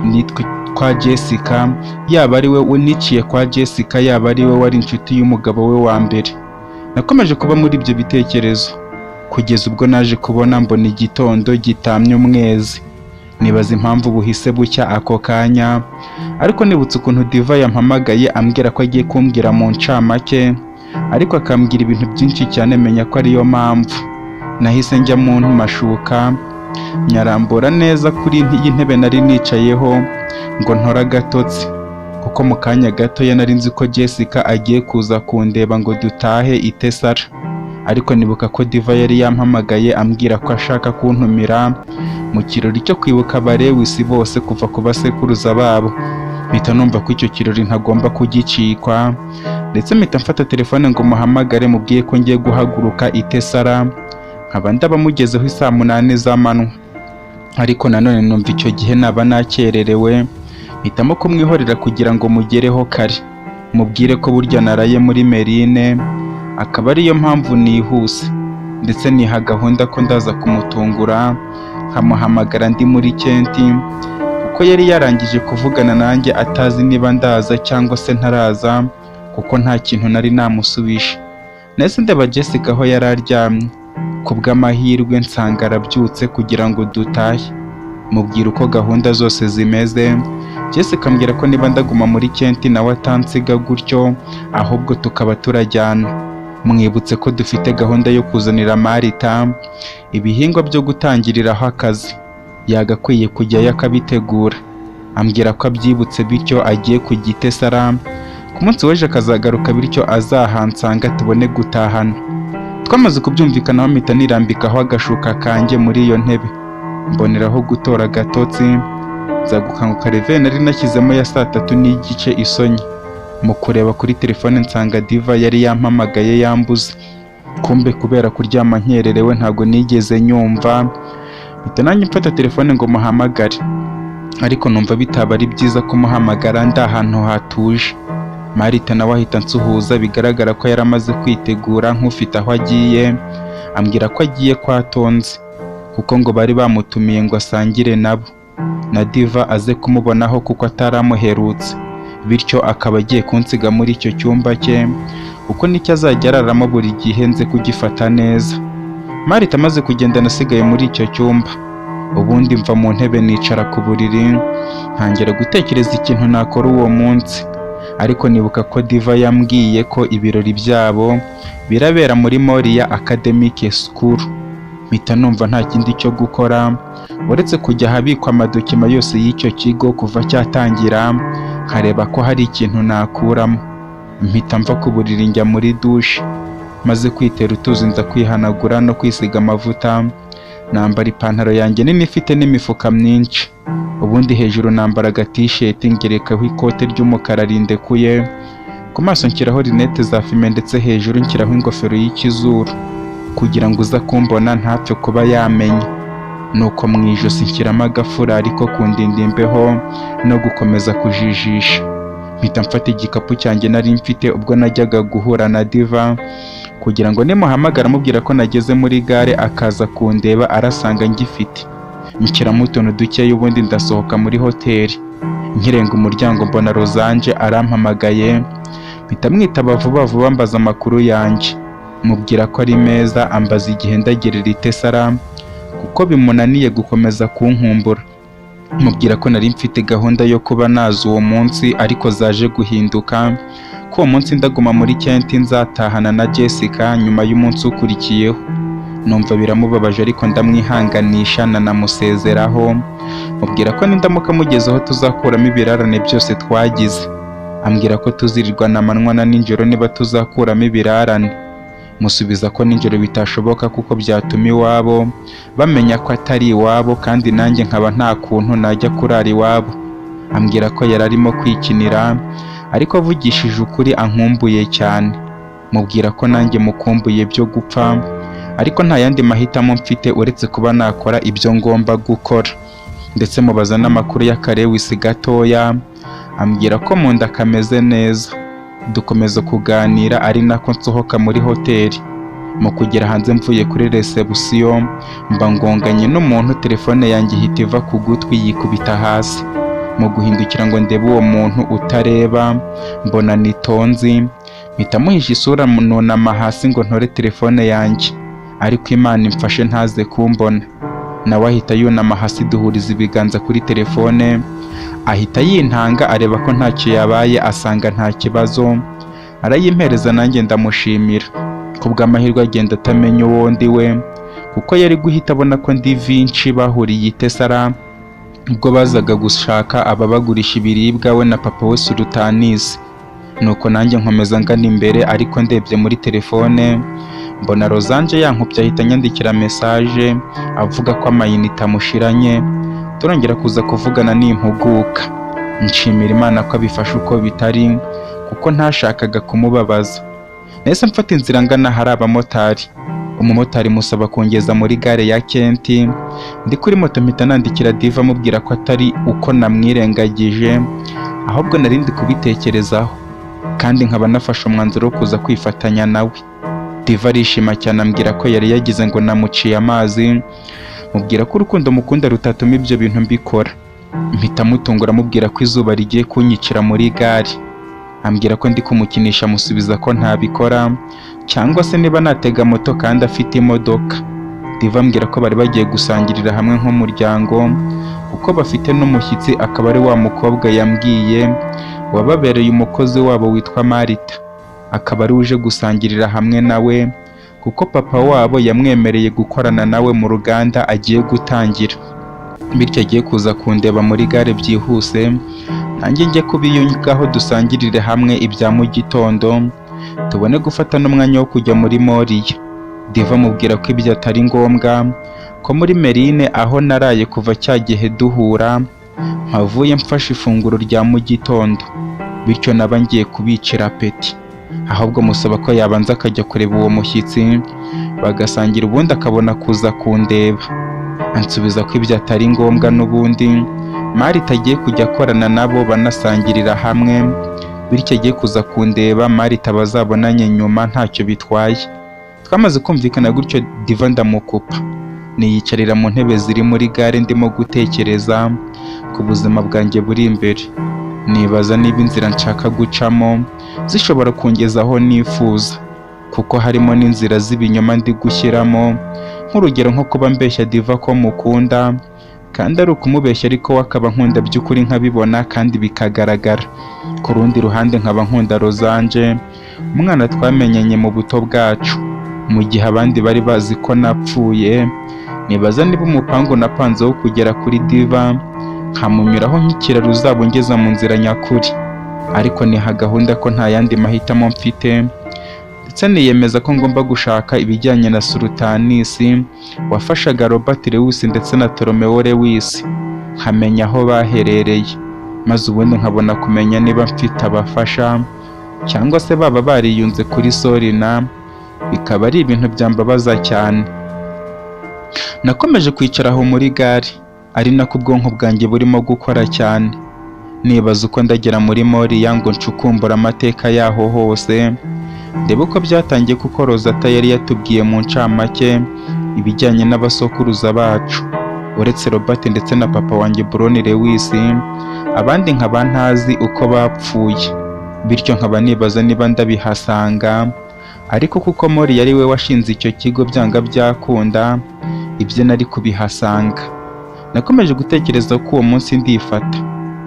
nitwe kwa Jessica yaba ari we uniciye kwa Jessica, yaba ari we wari inshuti y'umugabo we wa mbere. Nakomeje kuba muri ibyo bitekerezo kugeza ubwo naje kubona mbona igitondo gitamye umwezi, nibaza impamvu buhise bucya ako kanya. Ariko nibutse ukuntu Diva yampamagaye ambwira ko agiye kumbwira mu ncamake, ariko akambwira ibintu byinshi cyane, menya ko ariyo mpamvu. Nahise njya mu mashuka, nyarambura neza kuri iyi ntebe nari nicayeho ngo ntore agatotsi, kuko mu kanya gatoya nari nzi ko Jessica agiye kuza kundeba ngo dutahe itesara. Ariko nibuka ko Diva yari yampamagaye ambwira ko ashaka kuntumira mu kirori cyo kwibuka abarewisi bose kuva ku basekuruza babo. Mpita numva ko icyo kirori ntagomba kugicikwa, ndetse mpita mfata telefone ngo muhamagare mubwiye ko ngiye guhaguruka itesara, nkaba ndabamugezeho isaa 8 z'amanywa. Ariko nanone numva icyo gihe naba nakererewe, mpitamo kumwihorera kugira ngo mugereho kare, mubwire ko burya naraye muri Merine, akaba ariyo mpamvu nihuse. Ndetse niha gahunda ko ndaza kumutungura nkamuhamagara ndi muri Kenti, kuko yari yarangije kuvugana nanjye atazi niba ndaza cyangwa se ntaraza, kuko nta kintu nari namusubije. Nahise ndeba Jessica aho yari aryamye, ku bw'amahirwe nsanga arabyutse kugira ngo dutahe, mubwira uko gahunda zose zimeze. Jessica ambwira ko niba ndaguma muri Kenti nawe atansiga gutyo, ahubwo tukaba turajyana. Mwibutse ko dufite gahunda yo kuzanira Marita ibihingwa byo gutangiriraho akazi, yagakwiye kujyayo akabitegura. Ambwira ko abyibutse, bityo agiye ku Gitesara ku munsi w'ejo akazagaruka, bityo azahansanga tubone gutahana. Twamaze kubyumvikanaho mpita nirambikaho agashuka kanjye muri iyo ntebe, mboneraho gutora agatotsi, nza gukanguka reve nari nashyizemo ya saa 3:30 isonye. Mu kureba kuri telefone nsanga Diva yari yampamagaye yambuze, kumbe kubera kuryama nkererewe ntabwo nigeze nyumva. Mpita nanjye mfata telefone ngo muhamagare, ariko numva bitaba ari byiza kumuhamagara ndi ahantu hatuje. Marita nawe ahita ansuhuza, bigaragara ko yari amaze kwitegura nk'ufite aho agiye, ambwira ko agiye kwa Tonzi kuko ngo bari bamutumiye ngo asangire nabo, na Diva aze kumubonaho kuko ataramuherutse, bityo akaba agiye kunsiga muri icyo cyumba cye kuko nicyo azajya araramo buri gihe nze kugifata neza. Marita amaze kugenda nasigaye muri icyo cyumba, ubundi mva mu ntebe nicara ku buriri ntangira gutekereza ikintu nakora uwo munsi. Ariko nibuka ko Diva yambwiye ko ibirori byabo birabera muri Moria Academic School, mpita numva nta kindi cyo gukora uretse kujya ahabikwa amadokima yose y'icyo kigo kuva cyatangira, nkareba ko hari ikintu nakuramo. Mpita mva ku buriri njya muri dushe, maze kwitera utuzi nza kwihanagura no kwisiga amavuta, nambara ipantaro yanjye nini ifite n'imifuka myinshi, ubundi hejuru nambara agatisheti ngerekaho ikote ry'umukara rindekuye, ku maso nshyiraho rinete za fime, ndetse hejuru nshyiraho ingofero y'ikizuru kugira ngo uza kumbona ntapfe kuba yamenya. Nuko mu ijosi nshyiramo agafurari ko kundinda imbeho no gukomeza kujijisha. Mpita mfata igikapu cyanjye nari mfite ubwo najyaga guhura na Diva, kugira ngo nimuhamagara amubwira ko nageze muri gare akaza kundeba arasanga ngifite. Nshyiramo utuntu dukeya ubundi ndasohoka muri hoteli. Nkirenga umuryango mbona Rozanje arampamagaye, mpita mwitaba vuba vuba mbaza amakuru yanjye, mubwira ko ari meza, ambaza igihe ndagerera itesara kuko bimunaniye gukomeza kunkumbura. Mubwira ko nari mfite gahunda yo kuba naza uwo munsi ariko zaje guhinduka, ko uwo munsi ndaguma muri Kenti nzatahana na Jessica nyuma y'umunsi ukurikiyeho. Numva biramubabaje ariko ndamwihanganisha nanamusezeraho, mubwira ko nindamuka mugezeho tuzakuramo ibirarane byose twagize. Ambwira ko tuzirirwana amanywa na nijoro niba tuzakuramo ibirarane. Musubiza ko nijoro bitashoboka kuko byatuma iwabo bamenya ko atari iwabo, kandi nanjye nkaba nta kuntu najya kurara iwabo. Ambwira ko yari arimo kwikinira, ariko avugishije ukuri ankumbuye cyane. Mubwira ko nanjye mukumbuye byo gupfa, ariko nta yandi mahitamo mfite uretse kuba nakora ibyo ngomba gukora. Ndetse mubaza n'amakuru y'akarewisi gatoya, ambwira ko mu nda kameze neza. Dukomeza kuganira ari nako nsohoka muri hoteli. Mu kugera hanze mvuye kuri reception, mba ngonganye n'umuntu, telefone yanjye ihita iva ku gutwi yikubita hasi. Mu guhindukira ngo ndebe uwo muntu utareba, mbona ni Tonzi. Mpita muhisha isura, nunama hasi ngo ntore telefone yanjye, ariko Imana imfashe ntaze kumbona. Nawe ahita yunama hasi, duhuriza ibiganza kuri telefone, ahita yintanga areba ko ntacyo yabaye, asanga nta kibazo, arayimpereza nanjye ndamushimira. Kubw'amahirwe agenda atamenya uwo ndi we, kuko yari guhita abona ko ndi Vinci bahuriye i Tesara ubwo bazaga gushaka ababagurisha ibiribwa, we na papa we Sultanis. Nuko nanjye nkomeza ngana imbere, ariko ndebye muri telefone mbona Rosanje yankubye, ahita anyandikira message avuga ko amayinite amushiranye, turongera kuza kuvugana nimpuguka. Nshimira Imana ko abifashe uko bitari, kuko ntashakaga kumubabaza. Nahise mfata inzira ngana ahari abamotari. Umumotari musaba kungeza muri gare ya Kenti. Ndi kuri moto mpita nandikira Diva amubwira ko atari uko namwirengagije, ahubwo nari ndi kubitekerezaho kandi nkaba nafashe umwanzuro wo kuza kwifatanya nawe. Diva arishima cyane, ambwira ko yari yagize ngo namuciye amazi. Mubwira ko urukundo mukunda rutatuma ibyo bintu mbikora. Mpita mutungura mubwira ko izuba rigiye kunyicira muri gare. Ambwira ko ndi kumukinisha, musubiza ko ntabikora, cyangwa se niba natega moto kandi afite imodoka. Diva ambwira ko bari bagiye gusangirira hamwe nk'umuryango, kuko bafite n'umushyitsi, akaba ari wa mukobwa yambwiye wababereye umukozi wabo witwa Marita, akaba ari uje gusangirira hamwe nawe kuko papa wabo yamwemereye gukorana nawe mu ruganda agiye gutangira, bityo agiye kuza kundeba muri gare byihuse, nanjye njye kubiyungaho dusangirire hamwe ibya mu gitondo, tubone gufata n'umwanya wo kujya muri Moriya. Diva amubwira ko ibyo atari ngombwa, ko muri Merine aho naraye kuva cya gihe duhura mpavuye mfashe ifunguro rya mu gitondo, bityo naba ngiye kubicira appétit. Ahubwo musaba ko yabanza akajya kureba uwo mushyitsi bagasangira, ubundi akabona kuza kundeba. Ansubiza ko ibyo atari ngombwa, n'ubundi Marita agiye kujya akorana nabo banasangirira hamwe, bityo agiye kuza kundeba Marita bazabonanye nyuma ntacyo bitwaye. Twamaze kumvikana gutyo, Diva ndamukupa, niyicarira mu ntebe ziri muri gare ndimo gutekereza ku buzima bwanjye buri imbere, nibaza niba inzira nshaka gucamo zishobora kungeza aho nifuza, kuko harimo n'inzira z'ibinyoma ndi gushyiramo, nk'urugero nko kuba mbeshya Diva ko mukunda kandi ari ukumubeshya, ariko we akaba nkunda by'ukuri nkabibona kandi bikagaragara. Ku rundi ruhande nkaba nkunda Rosanje, umwana twamenyanye mu buto bwacu, mu gihe abandi bari bazi ko napfuye. Nibaza niba umupangu napanze wo kugera kuri Diva nkamunyuraho nk'ikiraro uzaba ungeza mu nzira nyakuri, ariko niha gahunda ko nta yandi mahitamo mfite, ndetse niyemeza ko ngomba gushaka ibijyanye na Sultanisi wafashaga Robert Lewis ndetse na Ptolomeo Lewis, nkamenya aho baherereye, maze ubundi nkabona kumenya niba mfite abafasha cyangwa se baba bariyunze kuri Solina, bikaba ari ibintu byambabaza cyane. Nakomeje kwicara aho muri gare, ari nako ubwonko bwanjye burimo gukora cyane, nibaza uko ndagera muri Moriya ngo ncukumbure amateka yaho hose, ndebe uko byatangiye, kuko Rosata yari yatubwiye mu ncamake ibijyanye n'abasokuruza bacu, uretse Robert ndetse na papa wanjye Brown Lewis, abandi nkaba ntazi uko bapfuye, bityo nkaba nibaza niba ndabihasanga. Ariko kuko Mori yari we washinze icyo kigo, byanga byakunda ibyo nari kubihasanga. Nakomeje gutekereza ko uwo munsi ndifata,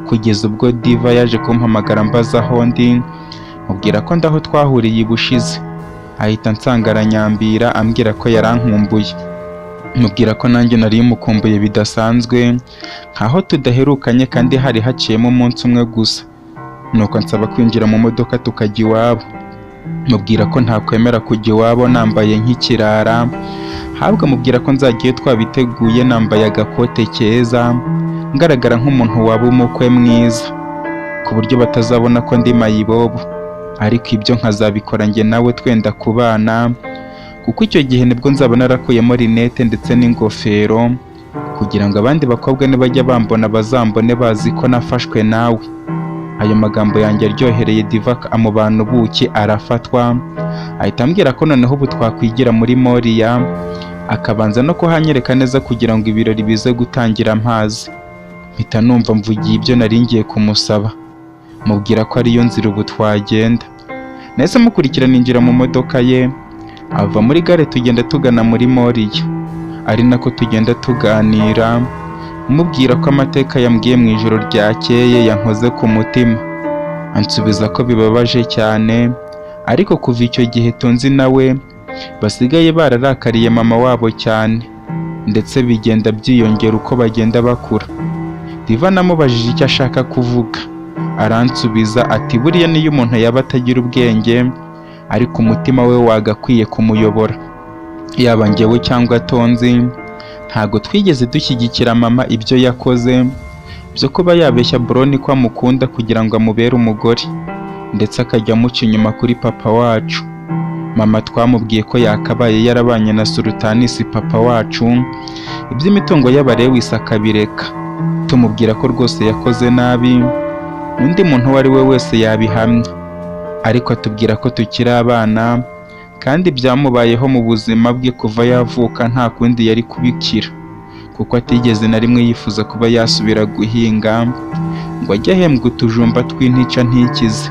kugeza ubwo Diva yaje kumpamagara mbaza aho ndi, mubwira ko ndaho twahuriye ubushize. Ahita ansanga aranyambira, ambwira ko yarankumbuye. Mubwira ko nanjye nari mukumbuye bidasanzwe, nkaho tudaherukanye kandi hari haciyemo umunsi umwe gusa. Nuko ansaba kwinjira mu modoka tukajya iwabo. Mubwira ko ntakwemera kujya iwabo nambaye nk'ikirara, ahubwo mubwira ko nzajyayo twabiteguye, nambaye agakote keza, ngaragara nk'umuntu waba umukwe mwiza, ku buryo batazabona ko ndi mayibobo. Ariko ibyo nkazabikora njye nawe twenda kubana, kuko icyo gihe nibwo nzaba narakuyemo rinete ndetse n'ingofero, kugira ngo abandi bakobwa nibajya bambona bazambone bazi ko nafashwe nawe. Ayo magambo yanjye aryohereye Diva amubana ubuki arafatwa, ahita ambwira ko noneho ubu twakwigira muri Moriya, akabanza no kuhanyereka neza kugira ngo ibirori bize gutangira mpazi. Mpita numva mvugiye ibyo nari ngiye kumusaba, mubwira ko ariyo nzira ubu twagenda. Nahise mukurikira ninjira mu modoka ye, ava muri gare tugenda tugana muri Moriya, ari nako tugenda tuganira, mubwira ko amateka yambwiye mu ijoro ryakeye yankoze ku mutima. Ansubiza ko bibabaje cyane, ariko kuva icyo gihe Tonzi nawe basigaye bararakariye mama wabo cyane, ndetse bigenda byiyongera uko bagenda bakura. Diva namubajije icyo ashaka kuvuga, aransubiza ati buriya niyo umuntu yaba atagira ubwenge, ariko umutima we wagakwiye kumuyobora. Yaba njyewe cyangwa Tonzi, ntago twigeze dushyigikira mama ibyo yakoze byo kuba yabeshya Buroni ko amukunda kugira ngo amubere umugore, ndetse akajya amuca inyuma kuri papa wacu. Mama twamubwiye ko yakabaye yarabanye na Sultanisi papa wacu, iby'imitungo y'Abarewisi akabireka. Tumubwira ko rwose yakoze nabi, undi muntu uwo ari we wese yabihamya, ariko atubwira ko tukiri abana kandi byamubayeho mu buzima bwe kuva yavuka nta kundi yari kubikira, kuko atigeze na rimwe yifuza kuba yasubira guhinga ngo ajye ahembwa utujumba tw'intica ntikize.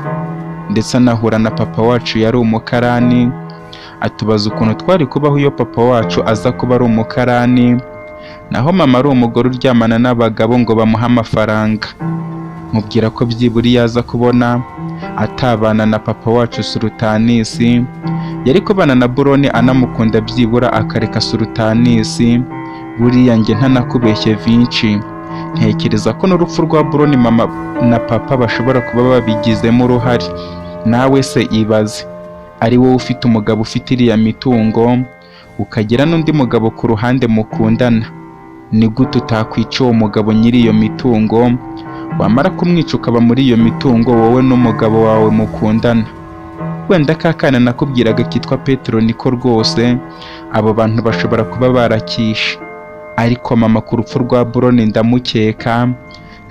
Ndetse anahura na papa wacu yari umukarani, atubaza ukuntu twari kubaho iyo papa wacu aza kuba ari umukarani, naho mama ari umugore uryamana n'abagabo ngo bamuhe amafaranga. Mubwira ko byibura iyo aza kubona atabana na papa wacu Sultanisi, yari kubana na Buroni anamukunda byibura akareka Sultanisi. Buriya njye ntanakubeshye Vinci, ntekereza ko n'urupfu rwa Buroni mama na papa bashobora kuba babigizemo uruhare. Nawe se ibaze, ari wowe ufite umugabo ufite iriya mitungo, ukagira n'undi mugabo ku ruhande mukundana, ni gute utakwica uwo mugabo nyiri iyo mitungo? Wamara kumwica ukaba muri iyo mitungo wowe n'umugabo wawe mukundana. Wenda ka kana nakubwiraga kitwa Petero niko rwose abo bantu bashobora kuba barakishe, ariko mama ku rupfu rwa Buroni ndamukeka,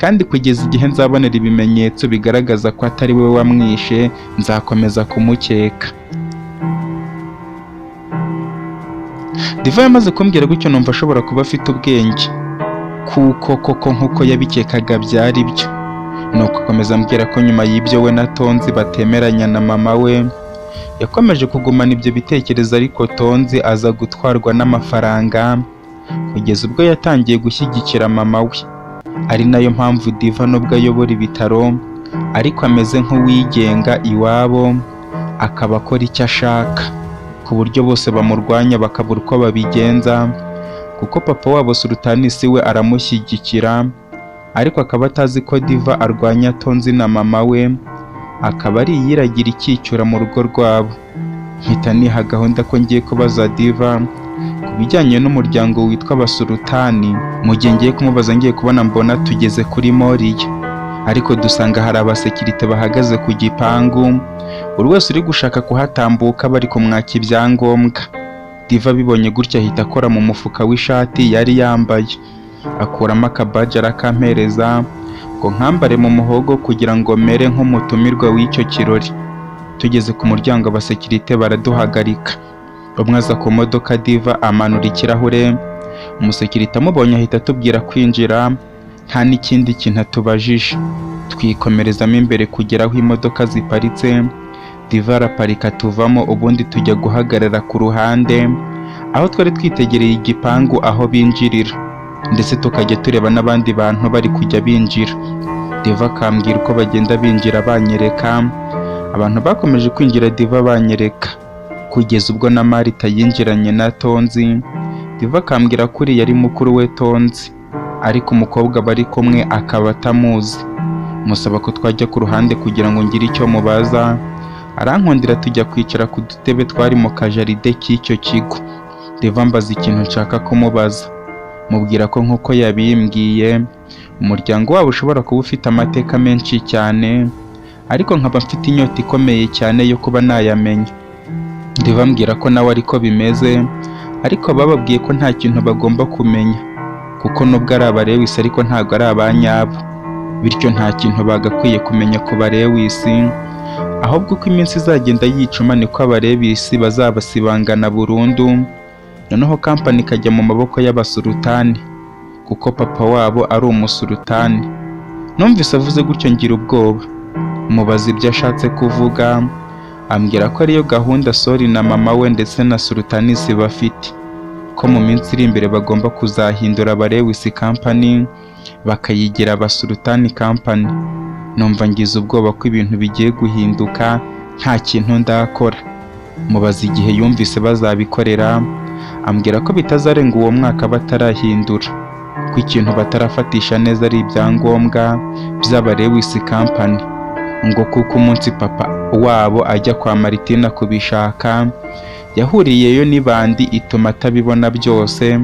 kandi kugeza igihe nzabonera ibimenyetso bigaragaza ko atari we wamwishe, nzakomeza kumukeka. Diva yamaze kumbwira gutyo numva ashobora kuba afite ubwenge, kuko koko nk'uko yabikekaga byari byo. Nuko akomeza ambwira ko nyuma y'ibyo we na Tonzi batemeranya na mama we, yakomeje kugumana ibyo bitekerezo, ariko Tonzi aza gutwarwa n'amafaranga kugeza ubwo yatangiye gushyigikira mama we. Ari nayo mpamvu Diva nubwo ayobora ibitaro ariko ameze nk'uwigenga iwabo, akaba akora icyo ashaka, ku buryo bose bamurwanya bakabura uko babigenza, kuko papa wabo Sultanisi we aramushyigikira, ariko akaba atazi ko Diva arwanya Tonzi na mama we, akaba ari iyiragira ikicyura mu rugo rwabo. Mpita niha gahunda ko ngiye kubaza Diva ku bijyanye n'umuryango witwa Abasultani. Mu gihe ngiye kumubaza ngiye kubona mbona tugeze kuri Moriya, ariko dusanga hari abasekirite bahagaze ku gipangu, buri wese uri gushaka kuhatambuka bari kumwaka ibyangombwa. Diva abibonye gutya ahita akora mu mufuka w'ishati yari yambaye, akuramo akabaji arakampereza ngo nkambare mu muhogo kugira ngo mere nk'umutumirwa w'icyo kirori. Tugeze ku muryango abasekirite baraduhagarika, umwe aza ku modoka Diva amanura ikirahure, umusekirite amubonye ahita atubwira kwinjira nta n'ikindi kintu atubajije. Twikomerezamo imbere kugera aho imodoka ziparitse, Diva araparika tuvamo, ubundi tujya guhagarara ku ruhande aho twari twitegereye igipangu aho binjirira, ndetse tukajya tureba n'abandi bantu bari kujya binjira. Diva akambwira uko bagenda binjira banyereka, abantu bakomeje kwinjira Diva banyereka, kugeza ubwo na Marita yinjiranye na Tonzi. Diva akambwira ko uriya ari mukuru we Tonzi, ariko umukobwa bari kumwe akaba atamuzi. Musaba ko twajya ku ruhande kugira ngo ngire icyo mubaza, arankundira tujya kwicara ku dutebe twari mu kajaride k'icyo kigo. Diva ambaza ikintu nshaka kumubaza, mubwira ko nk'uko yabimbwiye umuryango wabo ushobora kuba ufite amateka menshi cyane, ariko nkaba mfite inyota ikomeye cyane yo kuba nayamenya. Diva ambwira ko nawe ariko bimeze, ariko bababwiye ko nta kintu bagomba kumenya, kuko nubwo ari Abarewisi ariko ntabwo ari abanyabo. Bityo nta kintu bagakwiye kumenya ku Balewisi, ahubwo uko iminsi izagenda yicuma niko Abalewisi bazabasibangana burundu, noneho kampani ikajya mu maboko y'abasulutani, kuko papa wabo ari umusulutani. Numvise avuze gutyo ngira ubwoba, mubaza ibyo ashatse kuvuga, ambwira ko ariyo gahunda Sori na mama we ndetse na Sultanisi bafite, ko mu minsi iri imbere bagomba kuzahindura Abalewisi kampani bakayigira Abasultani kampani. Numva ngize ubwoba ko ibintu bigiye guhinduka nta kintu ndakora. Mubaza igihe yumvise bazabikorera, ambwira ko bitazarenga uwo mwaka batarahindura, ko ikintu batarafatisha neza ari ibyangombwa by'Abalewisi kampani, ngo kuko umunsi papa wabo ajya kwa Martina kubishaka yahuriyeyo n'ibandi ituma atabibona byose,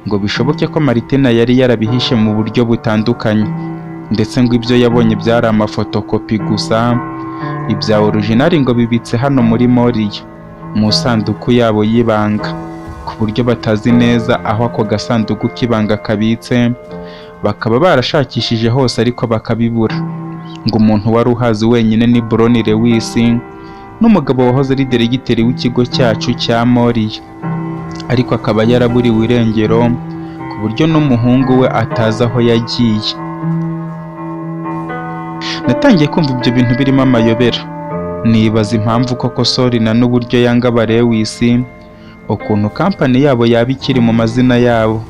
ngo bishoboke ko Martina yari yarabihishe mu buryo butandukanye, ndetse ngo ibyo yabonye byari amafotokopi gusa, ibya original ngo bibitse hano muri Moriya mu isanduku yabo y'ibanga, ku buryo batazi neza aho ako gasanduku k'ibanga kabitse, bakaba barashakishije hose ariko bakabibura. Ngo umuntu wari uhazi wenyine ni Broni Lewis n'umugabo wahoze ari diregiteri w'ikigo cyacu cya Moriya, ariko akaba yaraburiwe irengero ku buryo n'umuhungu we atazi aho yagiye. Natangiye kumva ibyo bintu birimo amayobera, nibaza impamvu koko Sorina n'uburyo yanga Abalewisi, ukuntu kampani yabo yaba ikiri mu mazina yabo,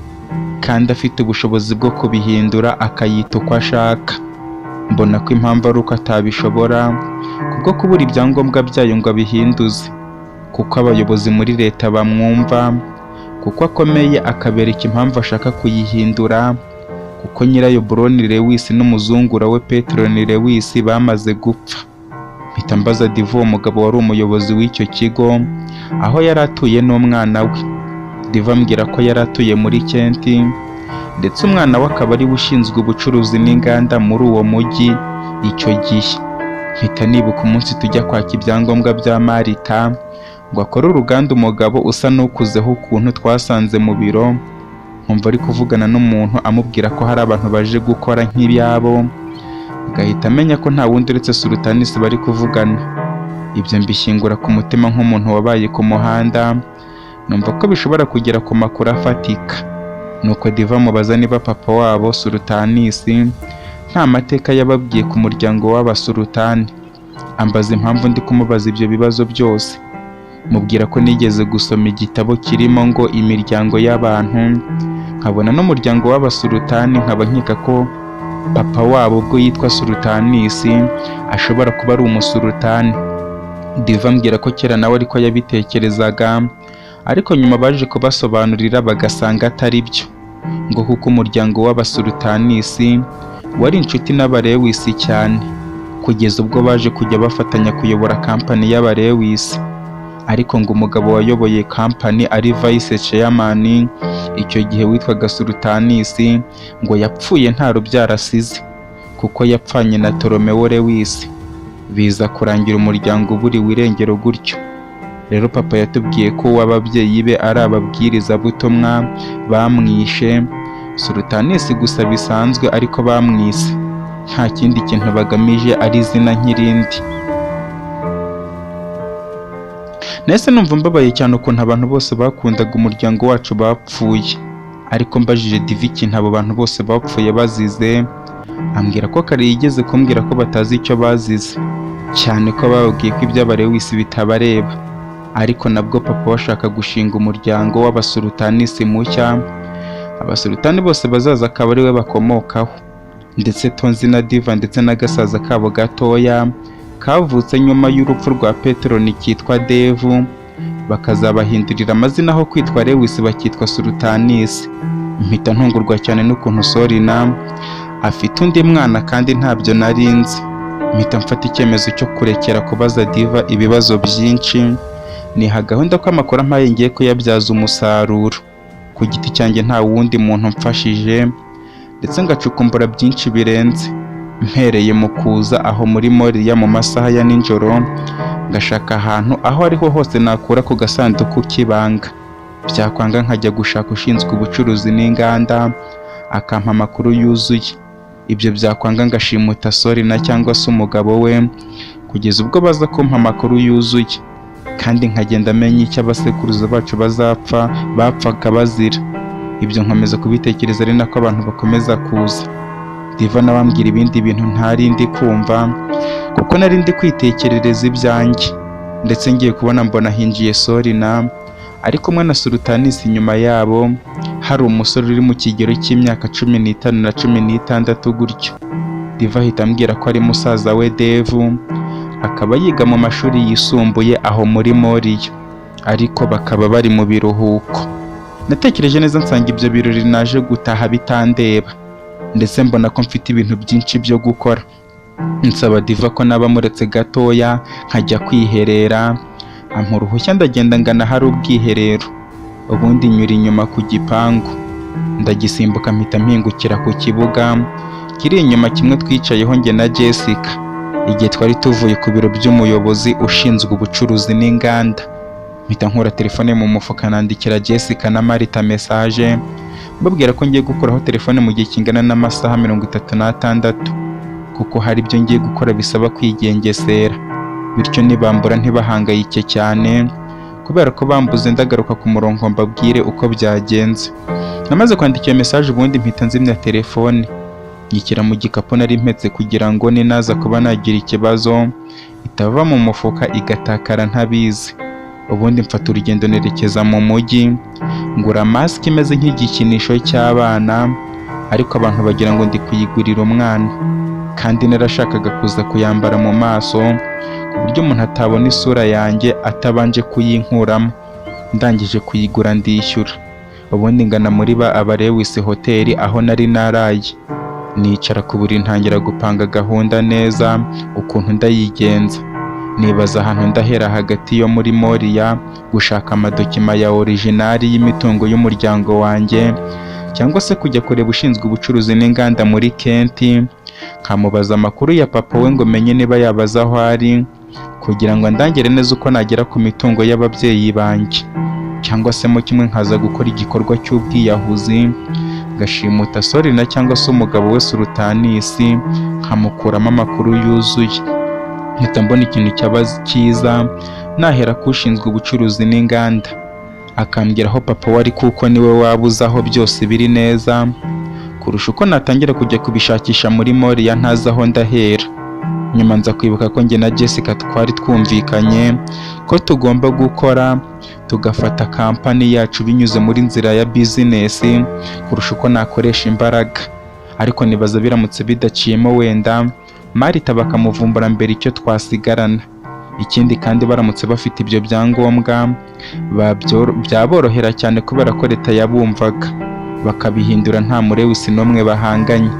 kandi afite ubushobozi bwo kubihindura akayita uko ashaka. Mbona ko impamvu ari uko atabishobora kubwo kubura ibyangombwa byayo ngo abihinduze, kuko abayobozi muri leta bamwumva, kuko akomeye akabereka impamvu ashaka kuyihindura, kuko nyirayo Broni Lewis n'umuzungura we Petroni Lewis bamaze gupfa. Mpita mbaza Diva, uwo mugabo wari umuyobozi w'icyo kigo, aho yari atuye n'umwana we. Diva ambwira ko yari atuye muri Kenti, ndetse umwana we akaba ari we ushinzwe ubucuruzi n'inganda muri uwo mujyi icyo gihe. Mpita nibuka umunsi tujya kwaka ibyangombwa bya Marita ngo akore uruganda, umugabo usa n'ukuzeho ukuntu twasanze mu biro, nkumva ari kuvugana n'umuntu amubwira ko hari abantu baje gukora nk'ibyabo, agahita amenya ko nta wundi uretse Sultanisi bari kuvugana. Ibyo mbishyingura ku mutima nk'umuntu wabaye ku muhanda, numva ko bishobora kugera ku makuru afatika. Nuko Diva amubaza niba papa wabo Sultanisi nta mateka yababwiye ku muryango w'abasultani, ambaza impamvu ndi kumubaza ibyo bibazo byose. Mubwira ko nigeze gusoma igitabo kirimo ngo imiryango y'abantu, nkabona n'umuryango w'abasultani, nkaba nkeka ko papa wabo ubwo yitwa Sultanisi ashobora kuba ari umusultani. Diva ambwira ko kera nawe ariko yabitekerezaga, ariko nyuma baje kubasobanurira bagasanga atari byo, ngo kuko umuryango w'abasultanisi wari inshuti n'Abalewisi cyane, kugeza ubwo baje kujya bafatanya kuyobora kampani y'Abalewisi. Ariko ngo umugabo wayoboye kampani ari vice chairman icyo gihe witwaga Sultanisi ngo yapfuye nta rubyaro asize, kuko yapfanye na Ptolomeo Lewis, biza kurangira umuryango uburiwe irengero gutyo. Rero papa yatubwiye ko uw'ababyeyi be ari ababwirizabutumwa bamwishe, Sultanisi gusa bisanzwe ariko bamwise, nta kindi kintu bagamije ari izina nk'irindi. Nahise numva mbabaye cyane ukuntu abantu bose bakundaga umuryango wacu bapfuye, ariko mbajije Diva ikintu abo bantu bose bapfuye bazize, ambwira ko kare yigeze kumbwira ko batazi icyo bazize, cyane ko bababwiye ko iby'Abalewisi bitabareba. Ariko nabwo papa washaka gushinga umuryango w'abasultanisi mushya, abasultani bose bazaza akaba ari we bakomokaho, ndetse Tonzi na Diva ndetse n'agasaza kabo gatoya kavutse nyuma y'urupfu rwa Petroni kitwa Devu, bakazabahindurira amazina aho kwitwa Lewis bakitwa Sultanisi. Mpita ntungurwa cyane n'ukuntu Sorina afite undi mwana kandi ntabyo nari nzi. Mpita mfata icyemezo cyo kurekera kubaza Diva ibibazo byinshi, niha gahunda ko amakuru ampaye ngiye kuyabyaza umusaruro. Ku giti cyanjye nta wundi muntu mfashije, ndetse ngacukumbura byinshi birenze. Mpereye mu kuza aho muri Moriya mu masaha ya nijoro, ngashaka ahantu aho ariho hose nakura ku gasanduku k'ibanga. Byakwanga nkajya gushaka ushinzwe ubucuruzi n'inganda, akampa amakuru yuzuye. Ibyo byakwanga ngashimuta Sorina cyangwa se umugabo we, kugeza ubwo baza kumpa amakuru yuzuye, kandi nkagenda menya icyo abasekuruza bacu bazapfa bapfaga bazira. Ibyo nkomeza kubitekereza ari nako abantu bakomeza kuza. Diva nawe ambwira ibindi bintu ntari ndi kumva, kuko nari ndi kwitekerereza ibyanjye. Ndetse ngiye kubona mbona hinjiye Sorina ari kumwe na Sultanis, inyuma yabo hari umusore uri mu kigero cy'imyaka 15 na 16 gutyo. Diva ahita ambwira ko ari musaza we Devu, akaba yiga mu mashuri yisumbuye aho muri Moriya, ariko bakaba bari mu biruhuko. Natekereje neza nsanga ibyo birori naje gutaha bitandeba, ndetse mbona ko mfite ibintu byinshi byo gukora. Nsaba Diva ko naba muretse gatoya nkajya kwiherera, ampa uruhushya ndagenda ngana ahari ubwiherero, ubundi nyura inyuma ku gipangu ndagisimbuka, mpita mpingukira ku kibuga kiri inyuma kimwe twicayeho njye na Jessica igihe twari tuvuye ku biro by'umuyobozi ushinzwe ubucuruzi n'inganda. Mpita nkura telefone mu mufuka, nandikira Jessica na Marita message mbabwira ko ngiye gukuraho telefone mu gihe kingana n'amasaha 36, kuko hari ibyo ngiye gukora bisaba kwigengesera, bityo nibambura ntibahangayike cyane kubera ko bambuze ndagaruka ku murongo mbabwire uko byagenze. Namaze kwandika iyo message, ubundi mpita nzimya telefone, nyishyira mu gikapu nari mpetse kugira ngo ninaza kuba nagira ikibazo itava mu mufuka igatakara ntabizi. Ubundi mfata urugendo nerekeza mu mujyi, ngura mask imeze nk'igikinisho cy'abana, ariko abantu bagira ngo ndi kuyigurira umwana, kandi narashakaga kuza kuyambara mu maso ku buryo umuntu atabona isura yanjye atabanje kuyinkuramo. Ndangije kuyigura ndishyura, ubundi ngana muri ba Abarewisi hoteli aho nari naraye, nicara ku buriri ntangira gupanga gahunda neza ukuntu ndayigenza. Nibaza ahantu ndahera hagati yo muri Moriya gushaka amadokima ya original y'imitungo y'umuryango wanjye, cyangwa se kujya kureba ushinzwe ubucuruzi n'inganda muri Kenti, nkamubaza amakuru ya papa we ngo menye niba yabaza aho ari, kugira ngo andangire neza uko nagera ku mitungo y'ababyeyi banjye, cyangwa se mo kimwe nkaza gukora igikorwa cy'ubwiyahuzi, ngashimuta Sorina cyangwa se umugabo we Sultanisi, nkamukuramo amakuru yuzuye. Mpita mbona ikintu cyaba cyiza nahera ku ushinzwe ubucuruzi n'inganda, akambwira aho papa we ari, kuko niwe waba uzi aho byose biri neza kurusha uko natangira kujya kubishakisha muri Moriya ntazi aho ndahera. Nyuma nza kwibuka ko njye na Jessica twari twumvikanye ko tugomba gukora tugafata kampani yacu binyuze muri nzira ya bizinesi kurusha uko nakoresha imbaraga. Ariko nibaza biramutse bidaciyemo wenda Marita bakamuvumbura mbere icyo twasigarana. Ikindi kandi baramutse bafite ibyo byangombwa byaborohera cyane kubera ko leta yabumvaga, bakabihindura nta murewisi n'umwe bahanganye.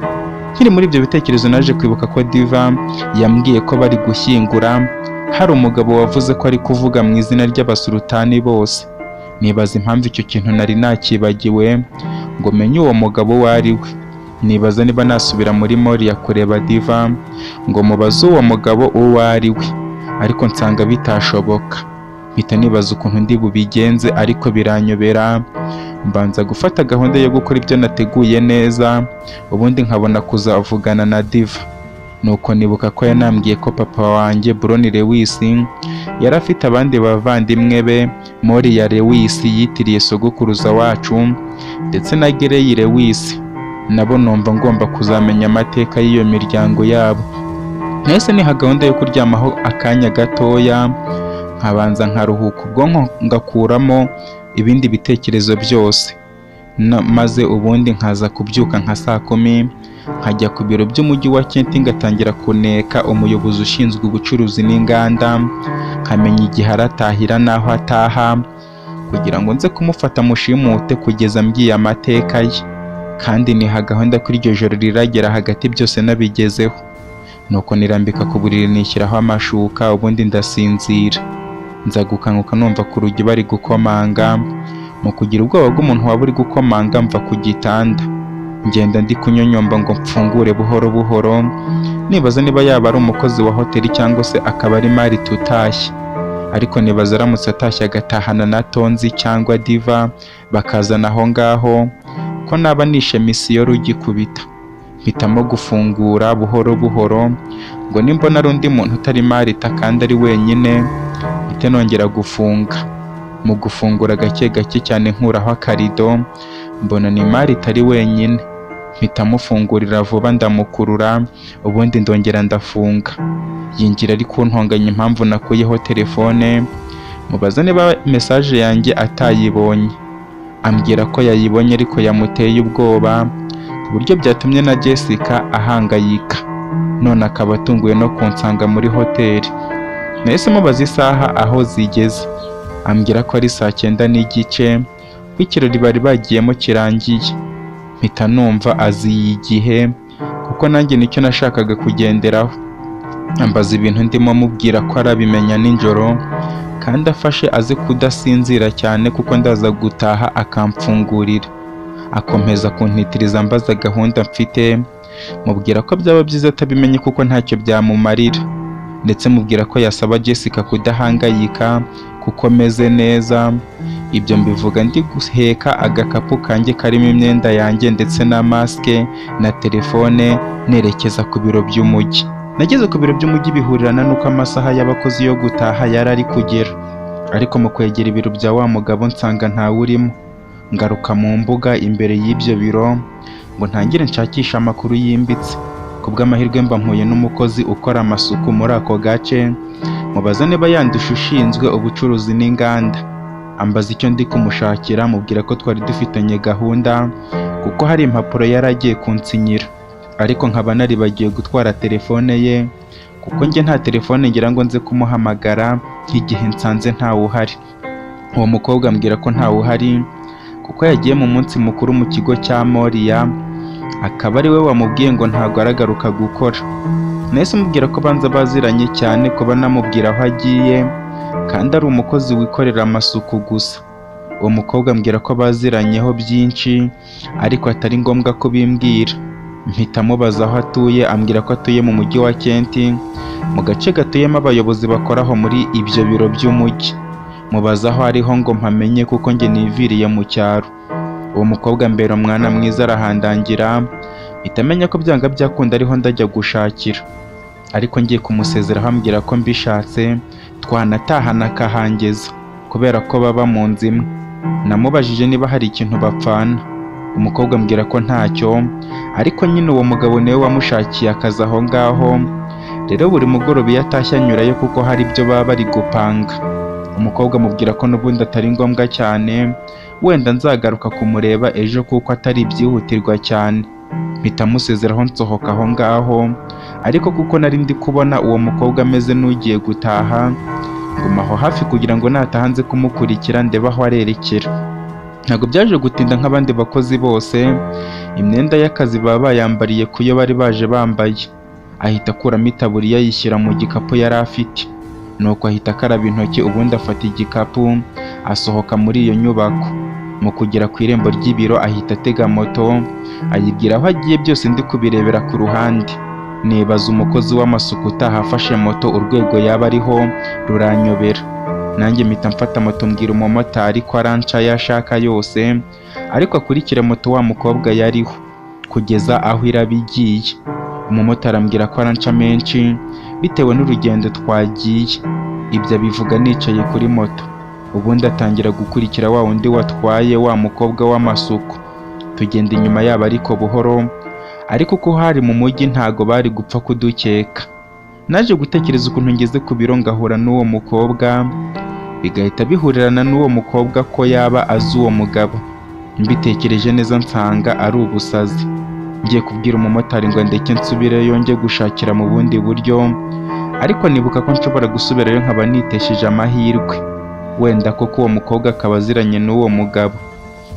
Nkiri muri ibyo bitekerezo naje kwibuka ko Diva yambwiye ko bari gushyingura hari umugabo wavuze ko ari kuvuga mu izina ry'abasultani bose. Nibaza impamvu icyo kintu nari nakibagiwe ngo menye uwo mugabo uwo ari we. Nibaza niba nasubira muri Moriya kureba Diva ngo mubaze uwo mugabo uwo ari we, ariko nsanga bitashoboka. Mpita nibaza ukuntu ndi bubigenze, ariko biranyobera. Mbanza gufata gahunda yo gukora ibyo nateguye neza, ubundi nkabona kuzavugana na Diva. Nuko nibuka ko yanambwiye ko papa wanjye Bron Lewis yari afite abandi bavandimwe be, Moriya Lewis yitiriye sogokuruza wacu, ndetse na Gerey Lewis. Nabo numva ngomba kuzamenya amateka y'iyo miryango yabo. Nahise niha gahunda yo kuryamaho akanya gatoya, nkabanza nkaruhuka ubwonko ngakuramo ibindi bitekerezo byose, maze ubundi nkaza kubyuka nka saa 10 nkajya ku biro by'umujyi wa Kenti, ngatangira kuneka umuyobozi ushinzwe ubucuruzi n'inganda, nkamenya igihe aratahira n'aho ataha, kugira ngo nze kumufata mushimute kugeza mbwiye amateka ye. Kandi niha gahunda ko iryo joro riragera hagati byose nabigezeho. Nuko nirambika ku buriri nishyiraho amashuka, ubundi ndasinzira. Nza gukanguka numva ku rugi bari gukomanga. Mu kugira ubwoba bw'umuntu waba uri gukomanga mva ku gitanda, ngenda ndi kunyonyomba ngo mfungure buhoro buhoro, nibaza niba yaba ari umukozi wa hoteli cyangwa se akaba ari Marita utashye. Ariko nibaza aramutse atashye agatahana na Tonzi cyangwa Diva bakazana aho ngaho, ko naba nishe misiyo rugikubita. Mpitamo gufungura buhoro buhoro ngo nimbona ari undi muntu utari Marita kandi ari wenyine, mpite nongera gufunga. Mu gufungura gake gake cyane nkuraho akarido, mbona ni Marita ari wenyine. Mpita mufungurira vuba ndamukurura, ubundi ndongera ndafunga. Yinjira ari kuntonganya impamvu nakuyeho telefone, mubaza niba message yanjye atayibonye. Ambwira ko yayibonye ariko yamuteye ubwoba ku buryo byatumye na Jessica ahangayika, none akaba atunguwe no kunsanga muri hoteli. Nahise mubaza isaha aho zigeze, ambwira ko ari 9:30, ko ikirori bari bagiyemo kirangiye. Mpita numva aziye igihe kuko nanjye nicyo nashakaga kugenderaho. Ambaza ibintu ndimo, mubwira ko arabimenya nijoro kandi afashe aze kudasinzira cyane kuko ndaza gutaha akamfungurira. Akomeza kuntitiriza ambaza gahunda mfite, mubwira ko byaba byiza atabimenye kuko ntacyo byamumarira, ndetse mubwira ko yasaba Jessica kudahangayika kuko meze neza. Ibyo mbivuga ndi guheka agakapu kanjye karimo imyenda yanjye ndetse na masike na telefone, nerekeza ku biro by'umujyi. Nageze ku biro by'umujyi bihurirana n'uko amasaha y'abakozi yo gutaha yari ari kugera, ariko mu kwegera ibiro bya wa mugabo nsanga ntawe urimo. Ngaruka mu mbuga imbere y'ibyo biro ngo ntangire nshakishe amakuru yimbitse. Ku bw'amahirwe mba mpuye n'umukozi ukora amasuku muri ako gace, mubaza niba yandusha ushinzwe ubucuruzi n'inganda. Ambaza icyo ndi kumushakira, mubwira ko twari dufitanye gahunda kuko hari impapuro yari agiye kunsinyira, ariko nkaba naribagiwe gutwara telefone ye kuko njye nta telefone ngira ngo nze kumuhamagara nk'igihe nsanze ntawe uhari. Uwo mukobwa ambwira ko ntawe uhari kuko yagiye mu munsi mukuru mu kigo cya Moriya, akaba ari we wamubwiye ngo ntabwo aragaruka gukora. Nahise mubwira ko banza baziranye cyane kuba namubwira aho agiye kandi ari umukozi wikorera amasuku gusa. Uwo mukobwa ambwira ko baziranyeho byinshi ariko atari ngombwa ko bimbwira. Mpita mubaza aho atuye, ambwira ko atuye mu mujyi wa Kent, mu gace gatuyemo abayobozi bakora aho muri ibyo biro by'umujyi. Mubaza aho ariho ngo mpamenye kuko njye niviriye mu cyaro. Uwo mukobwa mbera umwana mwiza arahandangira, mpita menya ko byanga byakunda ariho ndajya gushakira. Ariko ngiye kumusezeraho ambwira ko mbishatse twanatahana akahangeza kubera ko baba mu nzu imwe. Namubajije niba hari ikintu bapfana, umukobwa ambwira ko ntacyo, ariko nyine uwo mugabo niwe wamushakiye akazi aho ngaho. Rero buri mugoroba iyo atashye anyurayo kuko hari ibyo baba bari gupanga. Umukobwa amubwira ko n'ubundi atari ngombwa cyane, wenda nzagaruka kumureba ejo kuko atari ibyihutirwa cyane. Mpita musezeraho nsohoka aho ngaho, ariko kuko nari ndi kubona uwo mukobwa ameze n'ugiye gutaha, nguma aho hafi kugira ngo nataha nze kumukurikira ndebe aho arerekera. Ntabwo byaje gutinda nk'abandi bakozi bose, imyenda y'akazi baba bayambariye ku yo bari baje bambaye. Ahita akuramo itaburiya ayishyira mu gikapu yari afite, nuko ahita akaraba intoki ubundi afata igikapu asohoka muri iyo nyubako. Mu kugera ku irembo ry'ibiro ahita atega moto ayibwira aho agiye, byose ndi kubirebera ku ruhande. Nibaza umukozi w'amasuku utaha afashe moto urwego yaba ariho ruranyobera. Nanjye mpita mfata moto mbwira umumotari ko aranca ayo ashaka yose, ariko akurikire moto wa mukobwa yariho kugeza aho iraba igiye. Umumotari ambwira ko aranca menshi bitewe n'urugendo twagiye. Ibyo abivuga nicaye kuri moto, ubundi atangira gukurikira wa wundi watwaye wa mukobwa w'amasuku. Tugenda inyuma yabo ariko buhoro, ariko uko hari mu mujyi ntago bari gupfa kudukeka. Naje gutekereza ukuntu ngeze ku biro ngahura n'uwo mukobwa, bigahita bihurirana n'uwo mukobwa ko yaba azi uwo mugabo. Mbitekereje neza nsanga ari ubusazi. Ngiye kubwira umumotari ngo ndeke nsubireyo njye gushakira mu bundi buryo, ariko nibuka ko nshobora gusubirayo nkaba nitesheje amahirwe, wenda koko uwo mukobwa akaba aziranye n'uwo mugabo.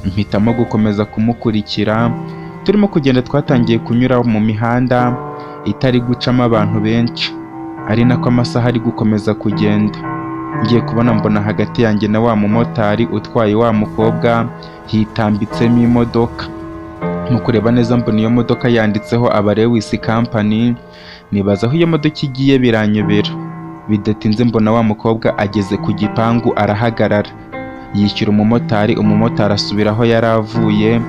Mpitamo gukomeza kumukurikira. Turimo kugenda twatangiye kunyura mu mihanda itari gucamo abantu benshi, ari nako amasaha ari gukomeza kugenda. Ngiye kubona mbona hagati yanjye na wa mumotari utwaye wa mukobwa hitambitsemo imodoka. Mu kureba neza mbona iyo modoka yanditseho Abarewisi Company, nibaza aho iyo modoka igiye biranyobera. Bidatinze mbona wa mukobwa ageze ku gipangu arahagarara, yishyura umumotari, umumotari asubira aho yari avuye.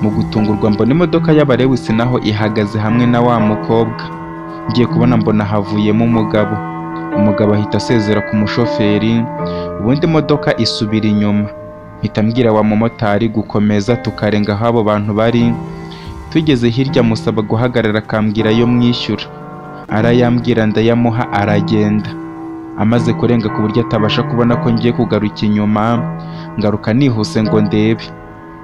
Mu gutungurwa mbona imodoka y'abarewisi naho ihagaze hamwe na wa mukobwa. Ngiye kubona mbona havuyemo umugabo. Umugabo ahita asezera ku mushoferi, ubundi imodoka isubira inyuma. Mpita mbwira wa mumotari gukomeza tukarenga aho abo bantu bari. Tugeze hirya musaba guhagarara, akambwira ayo mwishyura. Arayambwira ndayamuha, aragenda. Amaze kurenga ku buryo atabasha kubona ko ngiye kugaruka inyuma, ngaruka nihuse ngo ndebe.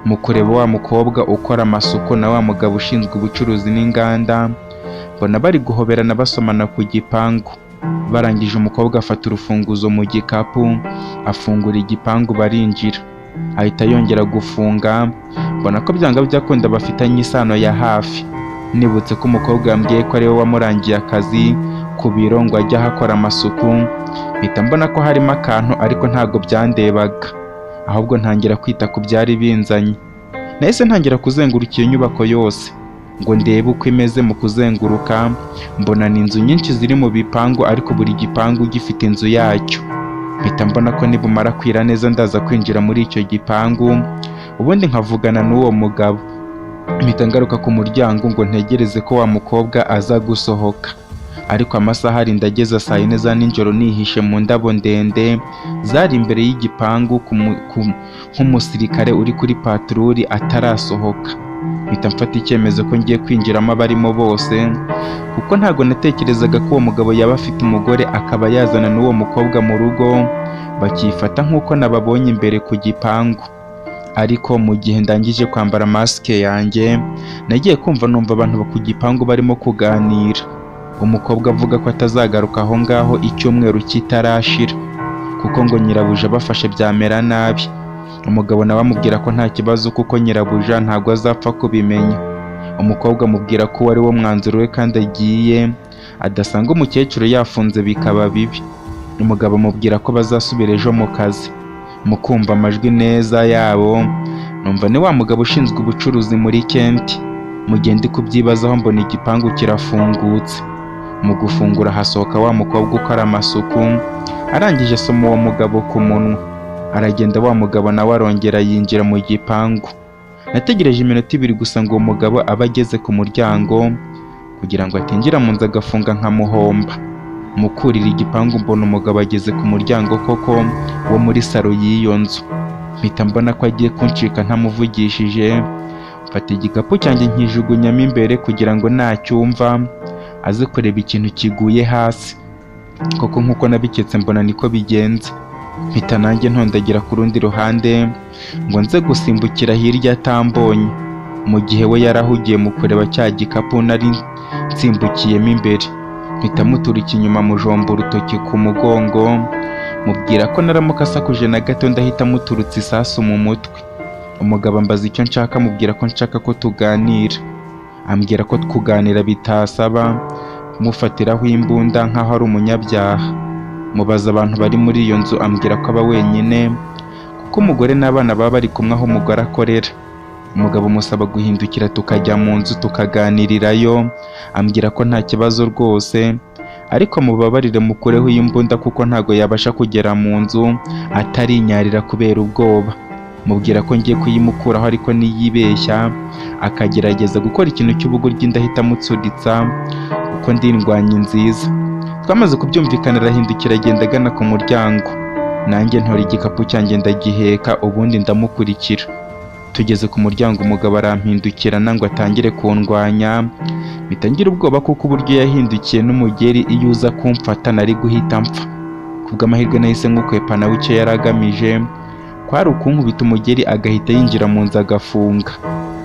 Mu kureba wa mukobwa ukora amasuku na wa mugabo ushinzwe ubucuruzi n'inganda, mbona bari guhoberana basomana ku gipangu. Barangije umukobwa afata urufunguzo mu gikapu, afungura igipangu barinjira. Ahita yongera gufunga, mbona ko byanga byakunda bafitanye isano ya hafi. Nibutse ko umukobwa yambwiye ko ariwe wamurangiye akazi ku biro ngo ajye ahakora amasuku, mpita mbona ko harimo akantu, ariko ntabwo byandebaga, ahubwo ntangira kwita ku byari binzanye. Nahise ntangira kuzenguruka iyo nyubako yose ngo ndebe uko imeze. Mu kuzenguruka mbona ni inzu nyinshi ziri mu bipangu, ariko buri gipangu gifite inzu yacyo. Mpita mbona ko nibumara kwira neza ndaza kwinjira muri icyo gipangu, ubundi nkavugana n'uwo mugabo. Mpita ngaruka ku muryango ngo ntegereze ko wa mukobwa aza gusohoka, ariko amasaha arinda ageza saa 4 za nijoro nihishe mu ndabo ndende zari imbere y'igipangu nk'umusirikare uri kuri patroli atarasohoka. Mpita mfata icyemezo ko ngiye kwinjiramo abarimo bose, kuko ntabwo natekerezaga ko uwo mugabo yaba afite umugore akaba yazana n'uwo mukobwa mu rugo bakifata nk'uko nababonye imbere ku gipangu. Ariko mu gihe ndangije kwambara masike yanjye, nagiye kumva numva abantu ku gipangu barimo kuganira. Umukobwa avuga ko atazagaruka aho ngaho icyumweru kitarashira, kuko ngo nyirabuja abafashe byamera nabi. Umugabo nawe amubwira ko nta kibazo kuko nyirabuja ntabwo azapfa kubimenya. Umukobwa amubwira ko uwo ari wo mwanzuro we kandi agiye adasanga umukecuru yafunze bikaba bibi. Umugabo amubwira ko bazasubira ejo mu kazi. Mu kumva amajwi neza yabo, numva ni wa mugabo ushinzwe ubucuruzi muri Kenti. Mu gihe ndi kubyibazaho mbona igipangu kirafungutse. Mu gufungura hasohoka wa mukobwa ukora amasuku, arangije asoma uwo mugabo ku munwa. Aragenda, wa mugabo nawe arongera yinjira mu gipangu. Nategereje iminota 2 gusa ngo uwo mugabo abe ageze ku muryango kugira ngo atinjira mu nzu agafunga nkamuhomba. Mu kurira igipangu mbona umugabo ageze ku muryango koko wo muri salo y'iyo nzu. Mpita mbona ko agiye kuncika ntamuvugishije, mfata igikapu cyanjye nkijugunyamo imbere kugira ngo nacyumva aze kureba ikintu kiguye hasi. Koko nk'uko nabiketse mbona niko bigenze. Mpita nanjye ntondagira ku rundi ruhande ngo nze gusimbukira hirya atambonye, mu gihe we yarahugiye mu kureba cya gikapu nari nsimbukiyemo imbere. Mpita muturika inyuma mujomba urutoki ku mugongo, mubwira ko naramuka asakuje na gato ndahita muturutsa isasu mu mutwe. Umugabo ambaza icyo nshaka, mubwira ko nshaka ko tuganira. Ambwira ko kuganira bitasaba mufatiraho imbunda nk'aho ari umunyabyaha. Mubaza abantu bari muri iyo nzu, ambwira ko aba wenyine kuko umugore n'abana baba bari kumwe aho umugore akorera. Umugabo musaba guhindukira tukajya mu nzu tukaganirirayo, ambwira ko nta kibazo rwose, ariko mubabarire mukureho iyi mbunda kuko ntago yabasha kugera mu nzu atarinyarira kubera ubwoba. Mubwira ko ngiye kuyimukuraho, ariko niyibeshya akagerageza gukora ikintu cy'ubugoryi ndahita amutsuritsa kuko ndi indwanyi nziza. Twamaze kubyumvikana arahindukira agenda agana ku muryango, nanjye ntora igikapu cyanjye ndagiheka ubundi ndamukurikira. Tugeze ku muryango umugabo arampindukirana ngo atangire kundwanya, mpita ngira ubwoba kuko uburyo yahindukiye n'umugeri iyo uza kumfata nari guhita mpfa. Kubw'amahirwe nahise nkukwepa, nawe icyo yari agamije kwari ukunkubita umugeri agahita yinjira mu nzu agafunga.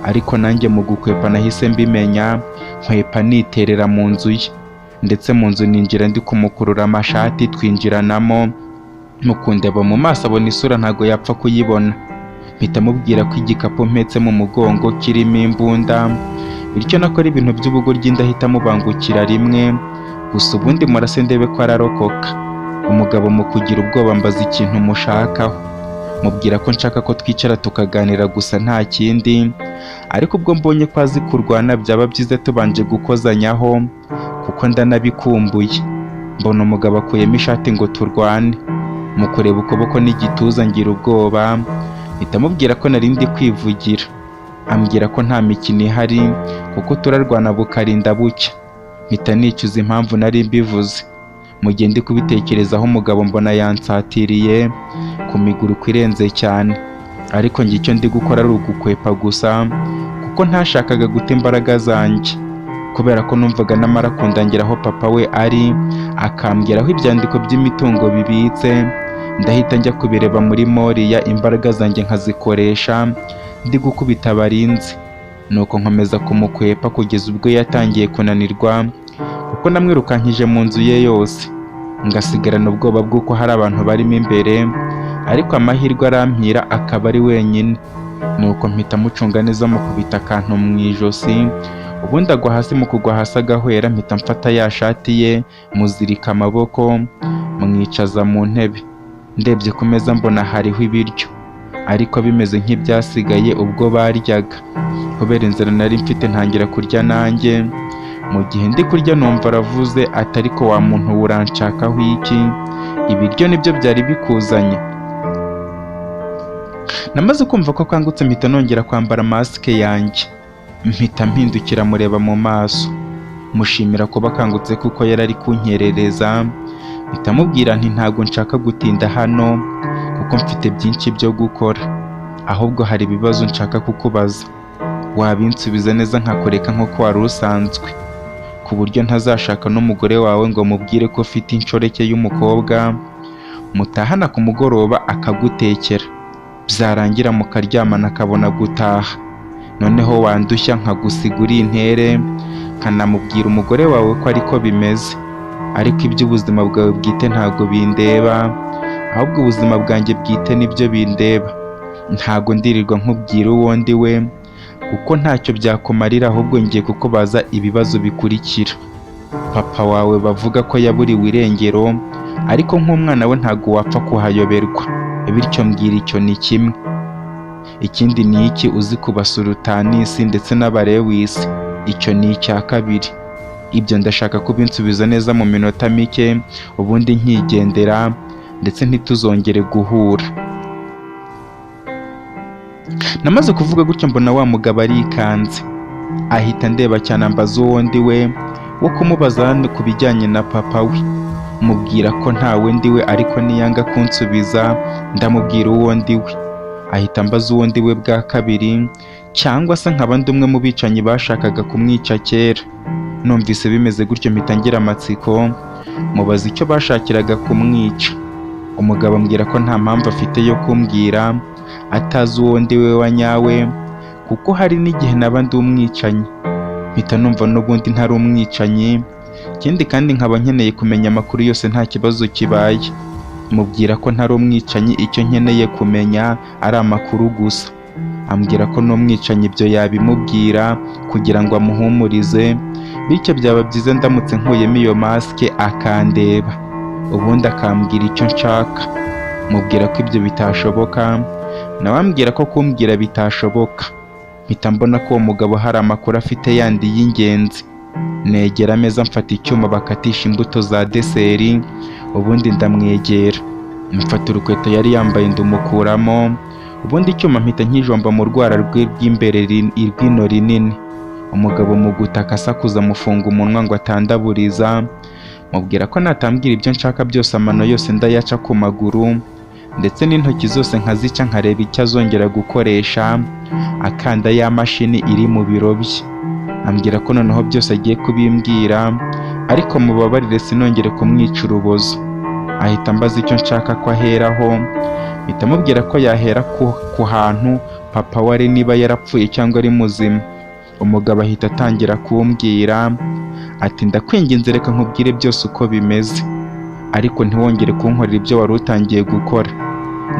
Ariko nanjye mu gukwepa nahise mbimenya, nkwepa niterera mu nzu ye, ndetse mu nzu ninjira ndi kumukurura amashati twinjiranamo. Mu kundeba mu maso abona isura ntago yapfa kuyibona. Mpita mubwira ko igikapu mpetse mu mugongo kirimo imbunda, bityo nakora ibintu by'ubugoryi ndahita mubangukira rimwe, gusa ubundi murase ndebe ko ararokoka. Umugabo mu kugira ubwoba mbaza ikintu mushakaho, mubwira ko nshaka ko twicara tukaganira gusa nta kindi, ariko ubwo mbonye ko azi kurwana byaba byiza tubanje gukozanyaho kuko ndanabikumbuye. Mbona umugabo akuyemo ishati ngo turwane, mu kureba ukuboko n'igituza ngira ubwoba, mpita mubwira ko nari ndi kwivugira. Ambwira ko nta mikino ihari kuko turarwana bukarinda bucya. Mpita nicuza impamvu nari mbivuze. Mu gihe ndi kubitekerezaho, umugabo mbona yansatiriye ku miguruko irenze cyane, ariko njye icyo ndi gukora ari ugukwepa gusa, kuko ntashakaga guta imbaraga zanjye, kubera ko numvaga namara kundangira aho papa we ari, akambwira aho ibyandiko by'imitungo bibitse, ndahita njya kubireba muri Moriya, imbaraga zanjye nkazikoresha ndi gukubita abarinzi. Nuko nkomeza kumukwepa kugeza ubwo yatangiye kunanirwa, kuko namwirukankije mu nzu ye yose, ngasigarana ubwoba bw'uko hari abantu barimo imbere, ariko amahirwe arampira akaba ari wenyine. Nuko mpita mucunga neza, mukubita akantu mu ijosi, ubundi agwa hasi. Mu kugwa hasi agahwera, mpita mfata ya shati ye muzirika amaboko, mwicaza mu ntebe. Ndebye ku meza mbona hariho ibiryo, ariko bimeze nk'ibyasigaye ubwo baryaga. Kubera inzara nari mfite, ntangira kurya nanjye. Mu gihe ndi kurya, numva aravuze ati: "Ariko wa muntu, uranshakaho iki? Ibiryo nibyo byari bikuzanye?" Namaze kumva ko akangutse, mpita nongera kwambara masike yanjye, mpita mpindukira mureba mu maso, mushimira kuba akangutse kuko yari ari kunkerereza. Mpita mubwira nti: "Ntabwo nshaka gutinda hano kuko mfite byinshi byo gukora, ahubwo hari ibibazo nshaka kukubaza, wabinsubiza neza nkakureka nk'uko wari usanzwe, ku buryo ntazashaka n'umugore wawe ngo mubwire ko ufite inshoreke y'umukobwa mutahana ku mugoroba akagutekera, byarangira mukaryamana akabona gutaha. Noneho wandushya nkagusiga uri intere, nkanamubwira umugore wawe ko ariko bimeze. Ariko iby'ubuzima bwawe bwite ntabwo bindeba, ahubwo ubuzima bwanjye bwite nibyo bindeba. Ntabwo ndirirwa nkubwira uwo ndi we kuko ntacyo byakumarira, ahubwo ngiye kukubaza ibibazo bikurikira. Papa wawe bavuga ko yaburiwe irengero, ariko nk'umwana we ntabwo wapfa kuhayoberwa, bityo mbwira, icyo ni kimwe. Ikindi, ni iki uzi ku Basultanisi ndetse n'Abarewisi? Icyo ni icya kabiri. Ibyo ndashaka kubinsubiza neza mu minota mike, ubundi nkigendera, ndetse ntituzongere guhura." Namaze kuvuga gutyo, mbona wa mugabo arikanze, ahita ndeba cyane, ambaza uwo ndi we wo kumubaza ku bijyanye na papa we. Mubwira ko ntawe ndi we, ariko niyanga kunsubiza ndamubwira uwo ndi we. Ahita ambaza uwo ndi we bwa kabiri, cyangwa se nkaba ndi umwe mu bicanyi bashakaga kumwica kera. Numvise bimeze gutyo, mpita ngira amatsiko, mubaza icyo bashakiraga kumwica. Umugabo ambwira ko nta mpamvu afite yo kumbwira atazi uwo ndi we wa nyawe, kuko hari n'igihe naba ndi umwicanyi. Mpita numva n'ubundi ntari umwicanyi, ikindi kandi nkaba nkeneye kumenya amakuru yose nta kibazo kibaye. Mubwira ko ntari umwicanyi, icyo nkeneye kumenya ari amakuru gusa. Ambwira ko n'umwicanyi ibyo yabimubwira kugira ngo amuhumurize, bityo byaba byiza ndamutse nkuyemo iyo masike akandeba, ubundi akambwira icyo nshaka. Mubwira ko ibyo bitashoboka, nawe ambwira ko kumbwira bitashoboka. Mpita mbona ko uwo mugabo hari amakuru afite yandi y'ingenzi. Negera ameza, mfata icyuma bakatisha imbuto za dessert, ubundi ndamwegera, mfata urukweto yari yambaye ndumukuramo, ubundi icyuma mpita nkijomba mu rwara rwe rw'imbere rw'ino rinini. Umugabo mu gutaka asakuza, amufunga umunwa ngo atandaburiza. Mubwira ko natambwira ibyo nshaka byose, amano yose ndayaca ku maguru, ndetse n'intoki zose nkazica, nkareba icyo azongera gukoresha akanda ya mashini iri mu biro bye. Ambwira ko noneho byose agiye kubimbwira, ariko mubabarire sinongere kumwica urubozo. Ahita ambaza icyo nshaka ko aheraho. Mpita mubwira ko yahera ku hantu papa we ari, niba yarapfuye cyangwa ari muzima. Umugabo ahita atangira kumbwira ati: "Ndakwinginze, reka nkubwire byose uko bimeze, ariko ntiwongere kunkorera ibyo wari utangiye gukora,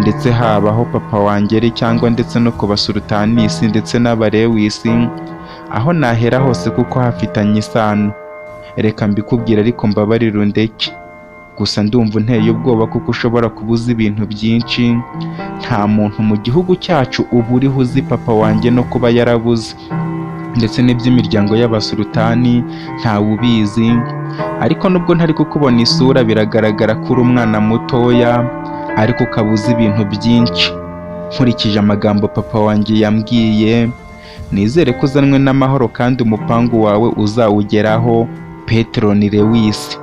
ndetse haba aho papa wanjye ari cyangwa ndetse no ku Basultanisi ndetse n'Abarewisi, aho nahera hose kuko hafitanye isano. Reka mbikubwire, ariko mbabarire undeke. Gusa ndumva unteye ubwoba kuko ushobora kuba uzi ibintu byinshi. Nta muntu mu gihugu cyacu uba uriho uzi papa wanjye no kuba yarabuze, ndetse n'iby'imiryango y'Abasultani ntawe ubizi. Ariko nubwo ntari kukubona isura, biragaragara ko uri umwana mutoya, ariko ukaba uzi ibintu byinshi. Nkurikije amagambo papa wanjye yambwiye, Nizere ko uzanwe n'amahoro kandi umupangu wawe uzawugeraho. Petero ni Lewis.